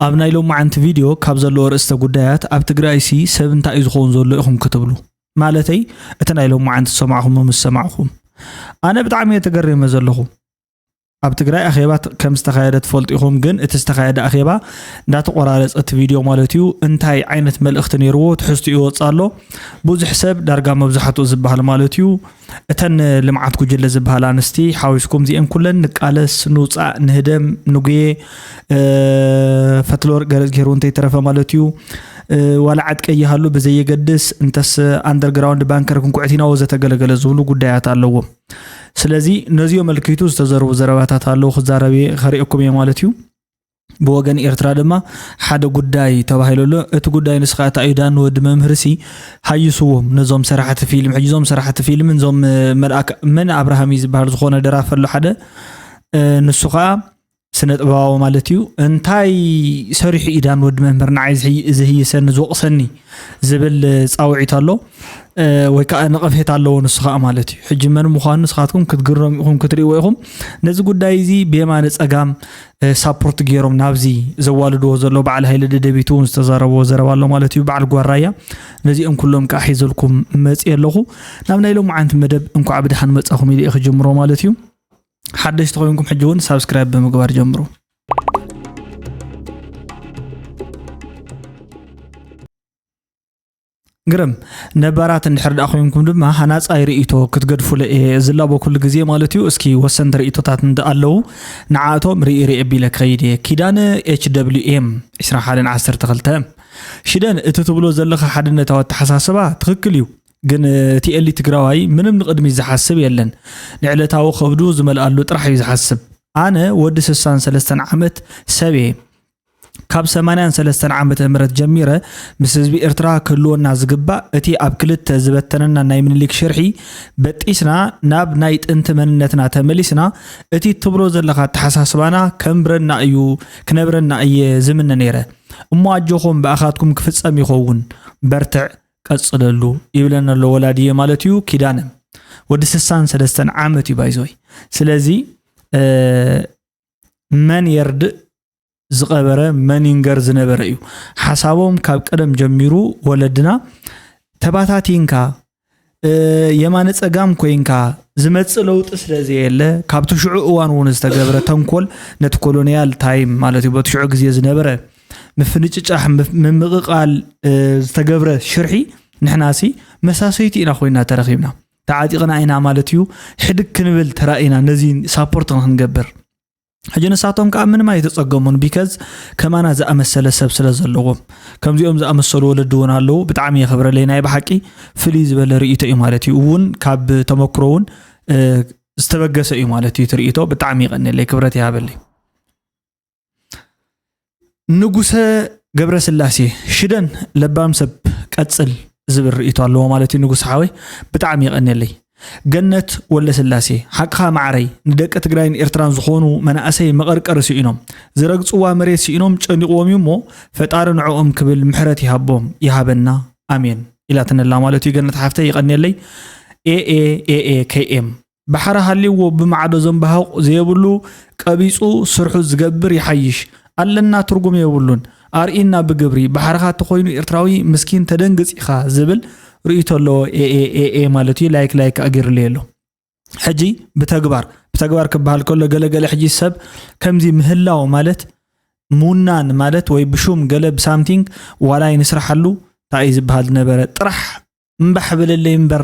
ኣብ ናይ ሎማዓንቲ ቪድዮ ካብ ዘለዎ ርእስተ ጉዳያት ኣብ ትግራይሲ ሰብ እንታይ እዩ ዝኸውን ዘሎ ኢኹም ክትብሉ? ማለተይ እቲ ናይ ሎማዓንቲ ዝሰማዕኹም ምስ ሰማዕኹም ኣነ ብጣዕሚ እየ ተገሪመ ዘለኹ። ኣብ ትግራይ ኣኼባ ከም ዝተኻየደ ትፈልጡ ኢኹም፣ ግን እቲ ዝተኻየደ ኣኼባ እንዳተቆራረፀ እቲ ቪድዮ ማለት እዩ እንታይ ዓይነት መልእኽቲ ነይርዎ ትሕዝቱ ይወፅእ ኣሎ። ብዙሕ ሰብ ዳርጋ መብዛሕትኡ ዝበሃል ማለት እዩ እተን ልምዓት ጉጅለ ዝበሃል ኣንስቲ ሓዊስኩም እዚአን ኩለን ንቃለስ ንውፃእ ንህደም ንጉየ ፈትለወርቅ ገረዝ ገይሩ እንተይተረፈ ማለት እዩ ዋላ ዓጥቀ ይሃሉ ብዘየገድስ እንተስ ኣንደርግራውንድ ባንከር ክንኩዕት ኢና ወዘተ ገለገለ ዝብሉ ጉዳያት ኣለዎም። ስለዚ ነዚዮ መልኪቱ ዝተዘረቡ ዘረባታት ኣለዉ ክዛረብ እየ ከርእየኩም እየ ማለት እዩ። ብወገን ኤርትራ ድማ ሓደ ጉዳይ ተባሂሉ ኣሎ። እቲ ጉዳይ ንስኻ እታ ኢዳን ወዲ መምህርሲ ሃይስዎም ነዞም ሰራሕቲ ፊልም ሕጂ እዞም ሰራሕቲ ፊልም እዞም መልኣክ መን ኣብርሃም እዩ ዝበሃል ዝኾነ ደራፊ ኣሎ ሓደ ንሱ ከዓ ስነ ጥበባዊ ማለት እዩ እንታይ ሰሪሑ ኢዳን ወዲ መምህር ንዓይ ዝህይሰኒ ዝወቕሰኒ ዝብል ፃውዒት ኣሎ ወይ ከዓ ነቐፌት ኣለዎ ንሱ ከዓ ማለት እዩ ሕጂ መን ምዃኑ ንስኻትኩም ክትግረሙ ኢኹም ክትሪእዎ ኢኹም ነዚ ጉዳይ እዚ ብየማነ ፀጋም ሳፖርት ገይሮም ናብዚ ዘዋልድዎ ዘሎ በዓል ሃይለ ደደቢት እውን ዝተዛረብዎ ዘረባ ኣሎ ማለት እዩ በዓል ጓራያ ነዚኦም ኩሎም ከዓ ሒዘልኩም መፅእ ኣለኹ ናብ ናይ ሎማዓንቲ መደብ እንኳዕ ብድሓን መፃኹም ኢለ ክጅምሮ ማለት እዩ ሓደሽቲ ኮይንኩም ሕጂ እውን ሳብስክራይብ ብምግባር ጀምሩ። ግርም ነባራት እንድሕር ደኣ ኮይንኩም ድማ ሃናፃይ ርእይቶ ክትገድፉለ እየ ዝላቦ ኩሉ ግዜ ማለት እዩ እስኪ ወሰንቲ ርእይቶታት እንደ ኣለዉ ንዓእቶም ርኢ ርኢ ኣቢለ ክኸይድ እየ ኪዳነ ኤች ደብሊው ኤም ዕስራ ሓደን ዓሰርተ ክልተ ሽደን እቲ ትብሎ ዘለኻ ሓድነታዊ ኣተሓሳስባ ትኽክል እዩ ግን እቲ ኤሊ ትግራዋይ ምንም ንቕድሚት ዝሓስብ የለን ንዕለታዊ ከብዱ ዝመልኣሉ ጥራሕ እዩ ዝሓስብ ኣነ ወዲ ስሳን ሰለስተን ዓመት ሰብ እየ ካብ ሰማንያን ሰለስተን ዓመተ ምህረት ጀሚረ ምስ ህዝቢ ኤርትራ ክህልወና ዝግባእ እቲ ኣብ ክልተ ዝበተነና ናይ ምኒልክ ሽርሒ በጢስና ናብ ናይ ጥንቲ መንነትና ተመሊስና እቲ ትብሎ ዘለኻ ኣተሓሳስባና ከንብረና እዩ ክነብረና እየ ዝምነ ነይረ እሞ ኣጆኹም ብኣኻትኩም ክፍጸም ይኸውን በርትዕ ቀጽለሉ ይብለና ኣሎ ወላድየ ማለት እዩ ኪዳነ ወዲ ስሳን ሰለስተን ዓመት እዩ ባይዞይ ስለዚ መን የርድእ ዝቐበረ መን ይንገር ዝነበረ እዩ ሓሳቦም ካብ ቀደም ጀሚሩ ወለድና ተባታቲንካ የማነ ጸጋም ኮይንካ ዝመጽእ ለውጢ ስለ ዘየለ ካብቲ ሽዑ እዋን እውን ዝተገብረ ተንኮል ነቲ ኮሎኒያል ታይም ማለት እዩ በቲ ሽዑ ግዜ ዝነበረ ምፍንጭጫሕ ምምቕቓል ዝተገብረ ሽርሒ ንሕናሲ መሳሰይቲ ኢና ኮይና ተረኺብና ተዓጢቕና ኢና ማለት እዩ ሕድግ ክንብል ተራኢና ነዚ ሳፖርት ንክንገብር ሕጂ ንሳቶም ከዓ ምንም ኣይተፀገሙን ቢከዝ ከማና ዝኣመሰለ ሰብ ስለ ዘለዎም ከምዚኦም ዝኣመሰሉ ወለዲ እውን ኣለዉ ብጣዕሚ የኽብረለይ ናይ ብሓቂ ፍልይ ዝበለ ርእይቶ እዩ ማለት እዩ እውን ካብ ተመክሮ እውን ዝተበገሰ እዩ ማለት እዩ ትርእይቶ ብጣዕሚ ይቐንየለይ ክብረት ይሃበለይ ንጉሰ ገብረስላሴ ሽደን ለባም ሰብ ቀጽል ዝብል ርእይቶ ኣለዎ ማለት እዩ ንጉስ ሓወይ ብጣዕሚ የቐንየለይ ገነት ወለስላሴ ሓቅኻ ማዕረይ ንደቂ ትግራይን ኤርትራን ዝኾኑ መናእሰይ መቐርቀሪ ስኢኖም ዝረግፅዋ መሬት ስኢኖም ጨኒቕዎም እዩ እሞ ፈጣሪ ንዕኦም ክብል ምሕረት ይሃቦም ይሃበና ኣሜን ኢላትነላ ማለት እዩ ገነት ሓፍተይ የቐንየለይ ኤኤ ኤኤ ከይኤም ባሕሪ ሃልይዎ ብማዕዶ ዘንባህቑ ዘየብሉ ቀቢጹ ስርሑ ዝገብር ይሓይሽ ኣለና ትርጉም የብሉን ኣርእይና ብግብሪ ባሕርኻ ተኾይኑ ኤርትራዊ ምስኪን ተደንግጽ ኢኻ ዝብል ርእይቶ ኣለዎ ኤኤ ኤኤ ማለት እዩ like like ኣጊርለይ ኣሎ ሕጂ ብተግባር ብተግባር ክበሃል ከሎ ገለገለ ሕጂ ሰብ ከምዚ ምህላው ማለት ምውናን ማለት ወይ ብሹም ገለ ብ something ዋላ ኣይንስርሓሉ እንታይ እዩ ዝበሃል ዝነበረ ጥራሕ እምባሕ በለለይ እምበር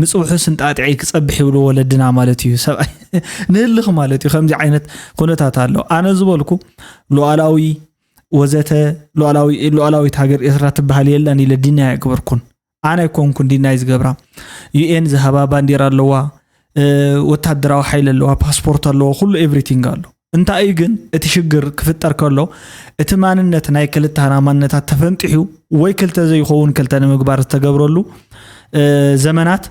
ምፅውሑ ስንጣጥዐይ ክፀብሕ ይብሉ ወለድና ማለት እዩ ሰብኣይ ንህልኽ ማለት እዩ ከምዚ ዓይነት ኩነታት ኣሎ ኣነ ዝበልኩ ሉዓላዊ ወዘተ ሉዓላዊት ሃገር ኤርትራ ትበሃል የለን ኢለ ዲና ኣይግበርኩን ኣነ ኣይኮንኩን ዲናይ ዝገብራ ዩኤን ዝሃባ ባንዲራ ኣለዋ ወታደራዊ ሓይሊ ኣለዋ ፓስፖርት ኣለዋ ኩሉ ኤቭሪቲንግ ኣሎ እንታይ እዩ ግን እቲ ሽግር ክፍጠር ከሎ እቲ ማንነት ናይ ክልተና ማንነታት ተፈንጢሑ ወይ ክልተ ዘይኸውን ክልተ ንምግባር ዝተገብረሉ ዘመናት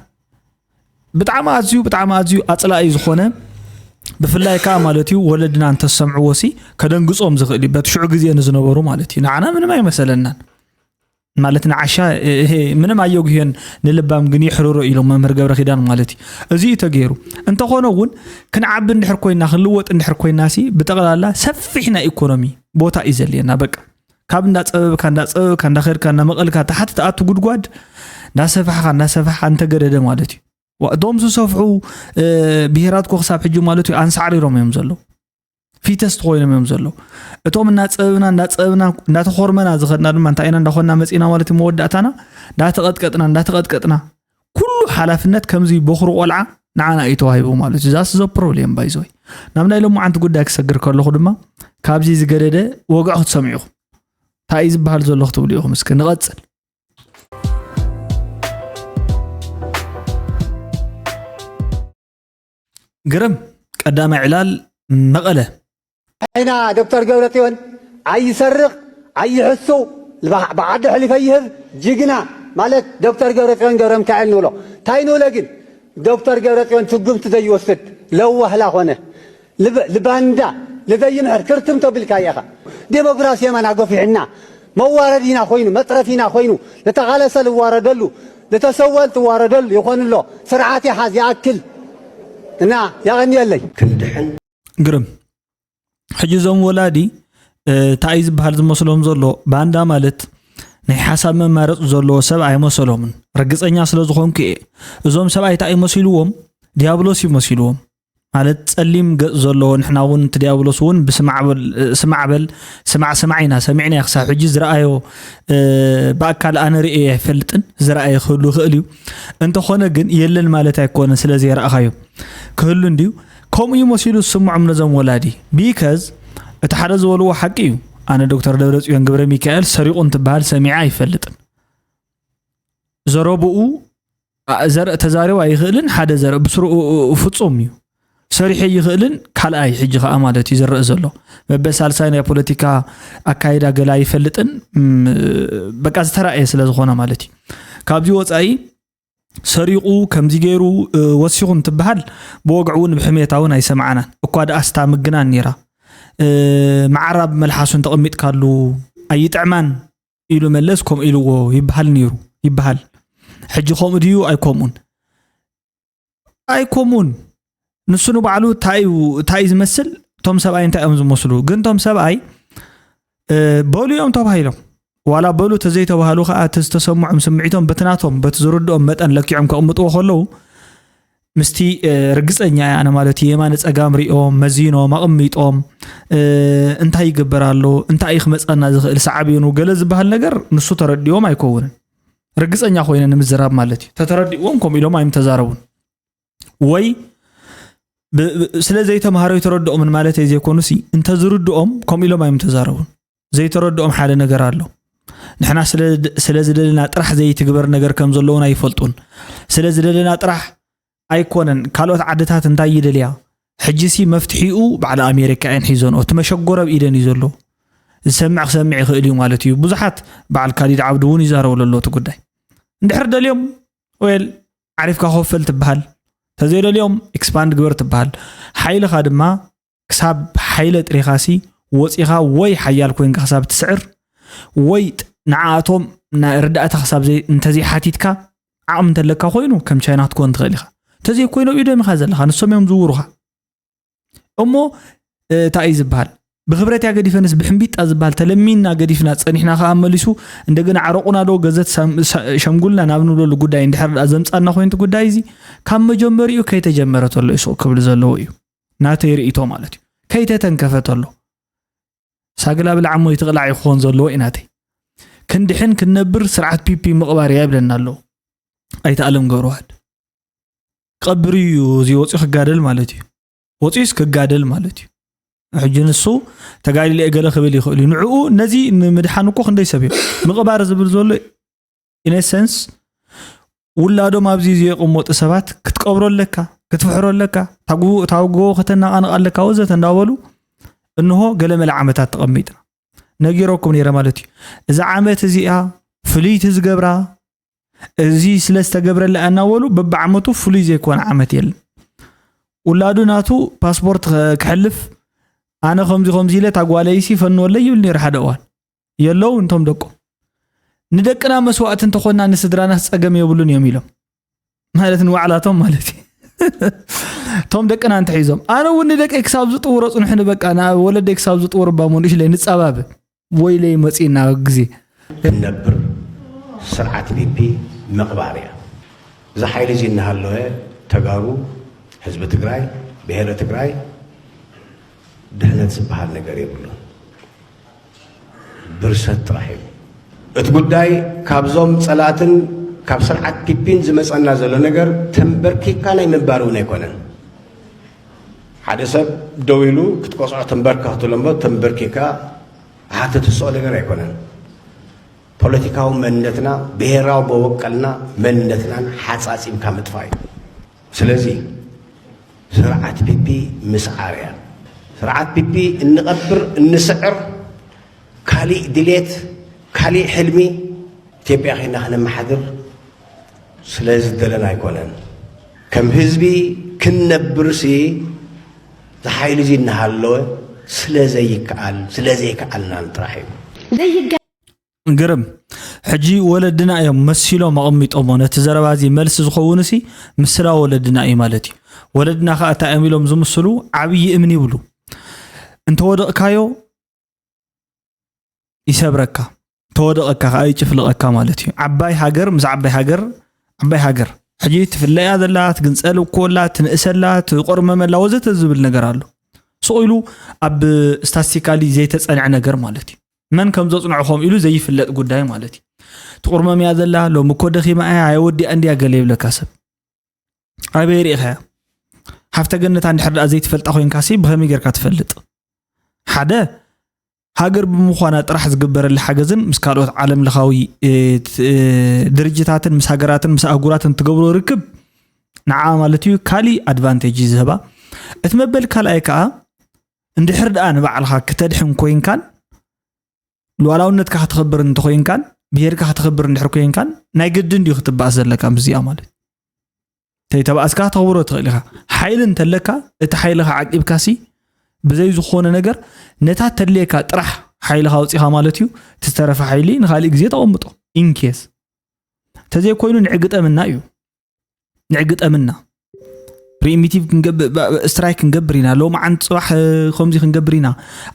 ብጣዕሚ ኣዝዩ ብጣዕሚ ኣዝዩ ኣፅላኢ ዝኾነ ብፍላይ ከዓ ማለት እዩ ወለድና እንተሰምዕዎ ሲ ከደንግፆም ዝኽእል እዩ በቲ ሽዑ ግዜ ንዝነበሩ ማለት እዩ ንዓና ምንም ኣይመሰለናን ማለት ንዓሻ፣ እሄ፣ ምንም ኣየጉህዮን፣ ንልባም ግን ይሕርሮ ኢሎም መምህር ገብረ ኪዳን ማለት እዩ። እዚ እዩ ተገይሩ። እንተኾነ እውን ክንዓቢ እንድሕር ኮይና፣ ክንልወጥ እንድሕር ኮይና ሲ ብጠቕላላ ሰፊሕ ናይ ኢኮኖሚ ቦታ እዩ ዘልየና። በቃ ካብ እንዳፀበብካ እንዳፀበብካ እንዳኸድካ እንዳመቐልካ ታሕቲ ትኣቱ ጉድጓድ እንዳሰፋሕካ እንዳሰፋሕካ እንተገደደ ማለት እዩ። ዋ- እቶም ዝሰፍሑ ብሄራት ኮ ክሳብ ሕጂ ማለት እዩ ኣንሳዕሪሮም እዮም ዘለዉ። ፊተስት ኮይኖም እዮም ዘለዉ። እቶም እናፀበብና እናፀበብና እናተኾርመና ዝኸድና ድማ እንታይ ኢና እንዳኾንና መፂና ማለት እዩ። መወዳእታና እንዳተቐጥቀጥና እንዳተቐጥቀጥና ኩሉ ሓላፍነት ከምዚ በኹሪ ቆልዓ ንዓና እዩ ተዋሂቡ ማለት እዩ። ዛስ ዞ ፕሮብሌም ባይዞይ ናብ ናይ ሎማዓንቲ ጉዳይ ክሰግር ከለኹ ድማ ካብዚ ዝገደደ ወግዒ ክትሰምዑ ኢኹም። እንታይ እዩ ዝበሃል ዘሎ ክትብሉ ኢኹም። እስኪ ንቐፅል። ግርም ቀዳማይ ዕላል መቐለ። ኣይና ዶክተር ገብረፅዮን ኣይሰርቕ ኣይሕሱ ብዓዲ ሕሊፈ ይህብ ጅግና ማለት ዶክተር ገብረፅዮን ገብረምካኤል ንብሎ። እንታይ ንብሎ ግን ዶክተር ገብረፅዮን ስጉምቲ ዘይወስድ ለዋህ ላኾነ ልባንዳ ንዘይምሕር ክርትም ተቢልካዮ ኢኻ። ዴሞክራሲ የማና ገፊሕና መዋረዲና ኮይኑ መጥረፊና ኮይኑ ንተቓለሰ ልዋረደሉ ንተሰወል ትዋረደሉ ይኾንሎ ስርዓት ይሓዝ ይኣክል እና የቐንየለይ። ክንድሕን ግርም ሕጂ እዞም ወላዲ እንታይ እዩ ዝበሃል ዝመስሎም ዘሎ ባንዳ ማለት ናይ ሓሳብ መማረፂ ዘለዎ ሰብ ኣይመሰሎምን። ርግፀኛ ስለ ዝኾንኩ እየ። እዞም ሰብኣይ እንታይ እዩ መሲልዎም? ዲያብሎስ እዩ መሲልዎም። ማለት ጸሊም ገጽ ዘለዎ ንሕና እውን እቲ ዲያብሎስ እውን ብስማዕ በል ስማዕ በል ስማዕ ስማዕ ኢና ሰሚዕናዮ ክሳብ ሕጂ ዝረኣዮ ብኣካል ኣነ ርእየ ኣይፈልጥን ዝረኣየ ክህሉ ይኽእል እዩ እንተኾነ ግን የለን ማለት ኣይኮነን ስለ ዘይረኣኻዮ ክህሉ እንድዩ ከምኡ እዩ መሲሉ ዝስምዖም ነዞም ወላዲ because እቲ ሓደ ዝበልዎ ሓቂ እዩ ኣነ ዶክተር ደብረጽዮን ገብረሚካኤል ሰሪቑ እንትበሃል ሰሚዐ ኣይፈልጥን ዘረብኡ ዘርኢ ተዛሪቡ ኣይኽእልን ሓደ ዘርኢ ብስሩ ፍጹም እዩ ሰሪሑ ይኽእልን ካልኣይ ሕጂ ከዓ ማለት እዩ ዝረአ ዘሎ በበ ሳልሳይ ናይ ፖለቲካ ኣካይዳ ገላ ይፈልጥን በቃ ዝተራእየ ስለ ዝኾነ ማለት እዩ ካብዚ ወፃኢ ሰሪቑ ከምዚ ገይሩ ወሲኹ እንትበሃል ብወግዒ እውን ብሕሜታ እውን ኣይሰማዕናን እኳ ደኣ ስታ ምግናን ነይራ መዓራ ብመልሓሱ እንተቐሚጥካሉ ኣይጥዕማን ኢሉ መለስ ከምኡ ኢልዎ ይበሃል ነይሩ ይበሃል። ሕጂ ከምኡ ድዩ ኣይከምኡን? ኣይከምኡን። ንሱ ንባዕሉ እንታይ እዩ እንታይ እዩ ዝመስል? እቶም ሰብኣይ እንታይ እዮም ዝመስሉ? ግን እቶም ሰብኣይ በሉ እዮም ተባሂሎም። ዋላ በሉ ተዘይተባህሉ ከዓ እቲ ዝተሰምዖም ስምዒቶም በቲ ናቶም በቲ ዝርድኦም መጠን ለኪዖም ከቕምጥዎ ከለዉ ምስቲ ርግፀኛ እየ ኣነ ማለት እዩ የማነ ፀጋም ሪኦም መዚኖም ኣቕሚጦም እንታይ ይግበር ኣሎ እንታይ እዩ ክመፀና ዝኽእል ሳዕቤኑ ገለ ዝበሃል ነገር ንሱ ተረዲዎም ኣይከውንን ርግፀኛ ኮይነ ንምዝራብ ማለት እዩ ተተረዲእዎም ከምኡ ኢሎም ኣይምተዛረቡን ወይ ስለ ዘይተምሃሮ ይተረድኦምን ማለት ዘይኮኑሲ እንተዝርድኦም ከምኡ ኢሎም ኣይምተዛረቡን ዘይተረድኦም ሓደ ነገር ኣሎ። ንሕና ስለ ዝደለና ጥራሕ ዘይትግበር ነገር ከም ዘለውን ኣይፈልጡን። ስለ ዝደለና ጥራሕ ኣይኮነን ካልኦት ዓድታት እንታይ ይደልያ? ሕጂሲ መፍትሒኡ ባዕሊ ኣሜሪካ እየን ሒዘንኦ። እቲ መሸጎረ ኣብ ኢደን እዩ ዘሎ። ዝሰምዕ ክሰምዕ ይኽእል እዩ ማለት እዩ። ብዙሓት በዓል ካሊድ ዓብዱ እውን ይዛረበሉ ኣሎ እቲ ጉዳይ። እንድሕር ደልዮም well ዓሪፍካ ኮፈል ትበሃል። ተዘይደልዮም expand ግበር ትበሃል። ሓይልኻ ድማ ክሳብ ሓይለ ጥሪኻሲ ወፂኻ ወይ ሓያል ኮይንካ ክሳብ ትስዕር ወይ ንዓኣቶም ናይ ርዳእታ ክሳብ እንተዘይሓቲትካ ዓቕሚ እንተለካ ኮይኑ ከም ቻይና ክትኮን ትኽእል ኢኻ እንተዘይኮይኖም ኢዶም ኢኻ ዘለኻ ንሶም እዮም ዝውሩኻ እሞ እንታይ እዩ ዝበሃል ብክብረት እያ ገዲፈንስ ብሕምቢጣ ዝበሃል ተለሚንና ገዲፍና ፀኒሕና ከዓ መሊሱ እንደገና ዓረቑና ዶ ገዘት ሸምጉልና ናብ ንብለሉ ጉዳይ እንድሕር ደኣ ዘምፃና ኮይንቲ ጉዳይ እዚ ካብ መጀመሪኡ ከይተጀመረ ተሎ እዩ ሱቕ ክብል ዘለዎ እዩ ናተይ ርእይቶ ማለት እዩ ከይተተንከፈ ተሎ ሳግላ ብላዕ እሞ ይትቕላዕ ይኾን ዘለዎ እዩ ናተይ ክንድሕን ክንነብር ስርዓት ፒፒ ምቕባር እያ ይብለና ኣለዉ ኣይተ ኣለም ገብረዋህድ ክቐብር እዩ እዚ ወፂኡ ክጋደል ማለት እዩ ወፂኡስ ክጋደል ማለት እዩ ሕጂ ንሱ ተጋዲለ ገለ ክብል ይኽእል እዩ ንዕኡ ነዚ ንምድሓን እኮ ክንደይ ሰብ እዩ ምቕባር ዝብል ዘሎ ኢነሰንስ ውላዶም ኣብዚ ዘየቐመጡ ሰባት ክትቀብሮ ኣለካ ክትፍሕሮ ኣለካ ታጎ ከተነቓንቕ ኣለካ ወዘተ እንዳበሉ እንሆ ገለመለ ዓመታት ተቐሚጥና ነጊረኩም ነይረ ማለት እዩ እዛ ዓመት እዚኣ ፍልይቲ ዝገብራ እዚ ስለ ዝተገብረላ እናበሉ በብዓመቱ ፍሉይ ዘይኮነ ዓመት የለን ውላዱ ናቱ ፓስፖርት ክሕልፍ ኣነ ከምዚ ከምዚ ኢለ ታጓለይሲ ፈንወለይ ይብል ነይሩ ሓደ እዋን የለውን እቶም ደቆም ንደቅና መስዋእቲ እንተኾንና ንስድራናስ ጸገም የብሉን እዮም ኢሎም። ማለት ንባዕላቶም ማለት እዩ። እቶም ደቅና እንተሒዞም፣ ኣነ እውን ንደቀይ ክሳብ ዝጥውሮ ጽንሑኒ፣ በቃ ንወለደይ ክሳብ ዝጥውር እባ እሞ ንእሽለይ ንጻባበ። ወይለይ መጺእና ግዜ። ክንነብር ስርዓት ፒፒ ምቕባር እያ። እዚ ሓይሊ እዚ እናሃለወ ተጋሩ፣ ህዝቢ ትግራይ፣ ብሄረ ትግራይ ድሕነት ዝበሃል ነገር የብሉን። ብርሰት ጥራሕ እዩ እቲ ጉዳይ። ካብዞም ጸላእትን ካብ ስርዓት ፒፒን ዝመጸና ዘሎ ነገር ተንበርኪካ ናይ ምንባር እውን ኣይኮነን። ሓደ ሰብ ደው ኢሉ ክትቆጽዖ ተንበርከኽ ትብሎ እምበር ተንበርኪካ ኣሓተ ትስኦ ነገር ኣይኮነን። ፖለቲካዊ መንነትና ብሄራዊ መበቀልና መንነትናን ሓጻጺምካ ምጥፋእ እዩ። ስለዚ ስርዓት ፒፒ ምስዓር እያ። ስርዓት ፒፒ እንቐብር እንስዕር ካሊእ ድሌት ካሊእ ሕልሚ ኢትዮጵያ ኸይና ክነመሓድር ስለ ዝደለና ኣይኮነን። ከም ህዝቢ ክንነብርሲ እዚ ሓይሊ እዚ እናሃለወ ስለ ዘይከኣል ስለ ዘይከኣልናን ጥራሕ እዩ። ዘይገ ግርም ሕጂ ወለድና እዮም መሲሎም ኣቐሚጦሞ ነቲ ዘረባ እዚ መልሲ ዝኸውን ሲ ምስላ ወለድና እዩ ማለት እዩ። ወለድና ከዓ እንታይ እዮም ኢሎም ዝምስሉ? ዓብዪ እምኒ ይብሉ። እንተወደቕካዮ ይሰብረካ፣ ተወደቐካ ከዓ ይጭፍልቐካ ማለት እዩ። ዓባይ ሃገር ምስ ዓባይ ሃገር ዓባይ ሃገር ሕጂ ትፍለያ ዘላ ትግንፀል እኮላ ትንእሰላ ትቆርመመላ ወዘተ ዝብል ነገር ኣሎ። ስቕ ኢሉ ኣብ ስታስቲካሊ ዘይተፀንዐ ነገር ማለት እዩ። መን ከም ዘፅንዖ ከም ኢሉ ዘይፍለጥ ጉዳይ ማለት እዩ። ትቁርመም እያ ዘላ ሎም እኮ ደኺማ እያ ኣየወዲኣ እንዲያ ገለ ይብለካ ሰብ። ኣበይ ርኢኻያ? ሃፍተ ገነታ እንድሕር ደኣ ዘይትፈልጣ ኮይንካሲ ብኸመይ ጌርካ ትፈልጥ? ሓደ ሃገር ብምዃና ጥራሕ ዝግበረላ ሓገዝን ምስ ካልኦት ዓለም ለኻዊ ድርጅታትን ምስ ሃገራትን ምስ ኣህጉራትን ትገብሮ ርክብ ንዓ ማለት እዩ ካሊእ ኣድቫንቴጅ እዩ ዝህባ። እቲ መበል ካልኣይ ከዓ እንድሕር ደኣ ንባዕልኻ ክተድሕን ኮይንካን ሉዓላውነትካ ከተኽብር እንተኾይንካን ብሄርካ ከተኽብር እንድሕር ኮይንካን ናይ ግድን ድዩ ክትበኣስ ዘለካ ምስዚኣ ማለት ተይተባእስካ ተኽብሮ ትኽእል ኢኻ። ሓይሊ እንተለካ እቲ ሓይልኻ ዓቂብካሲ ብዘይ ዝኾነ ነገር ነታ ተድልየካ ጥራሕ ሓይልኻ ኣውፂኻ ማለት እዩ። እቲ ዝተረፈ ሓይሊ ንካሊእ ግዜ ተቐምጦ ኢንኬስ ተዘይኮይኑ ንዕግጠምና እዩ። ንዕግጠምና ፕሪሚቲቭ ስትራይክ ክንገብር ኢና። ሎማዓንቲ ፅባሕ ከምዚ ክንገብር ኢና።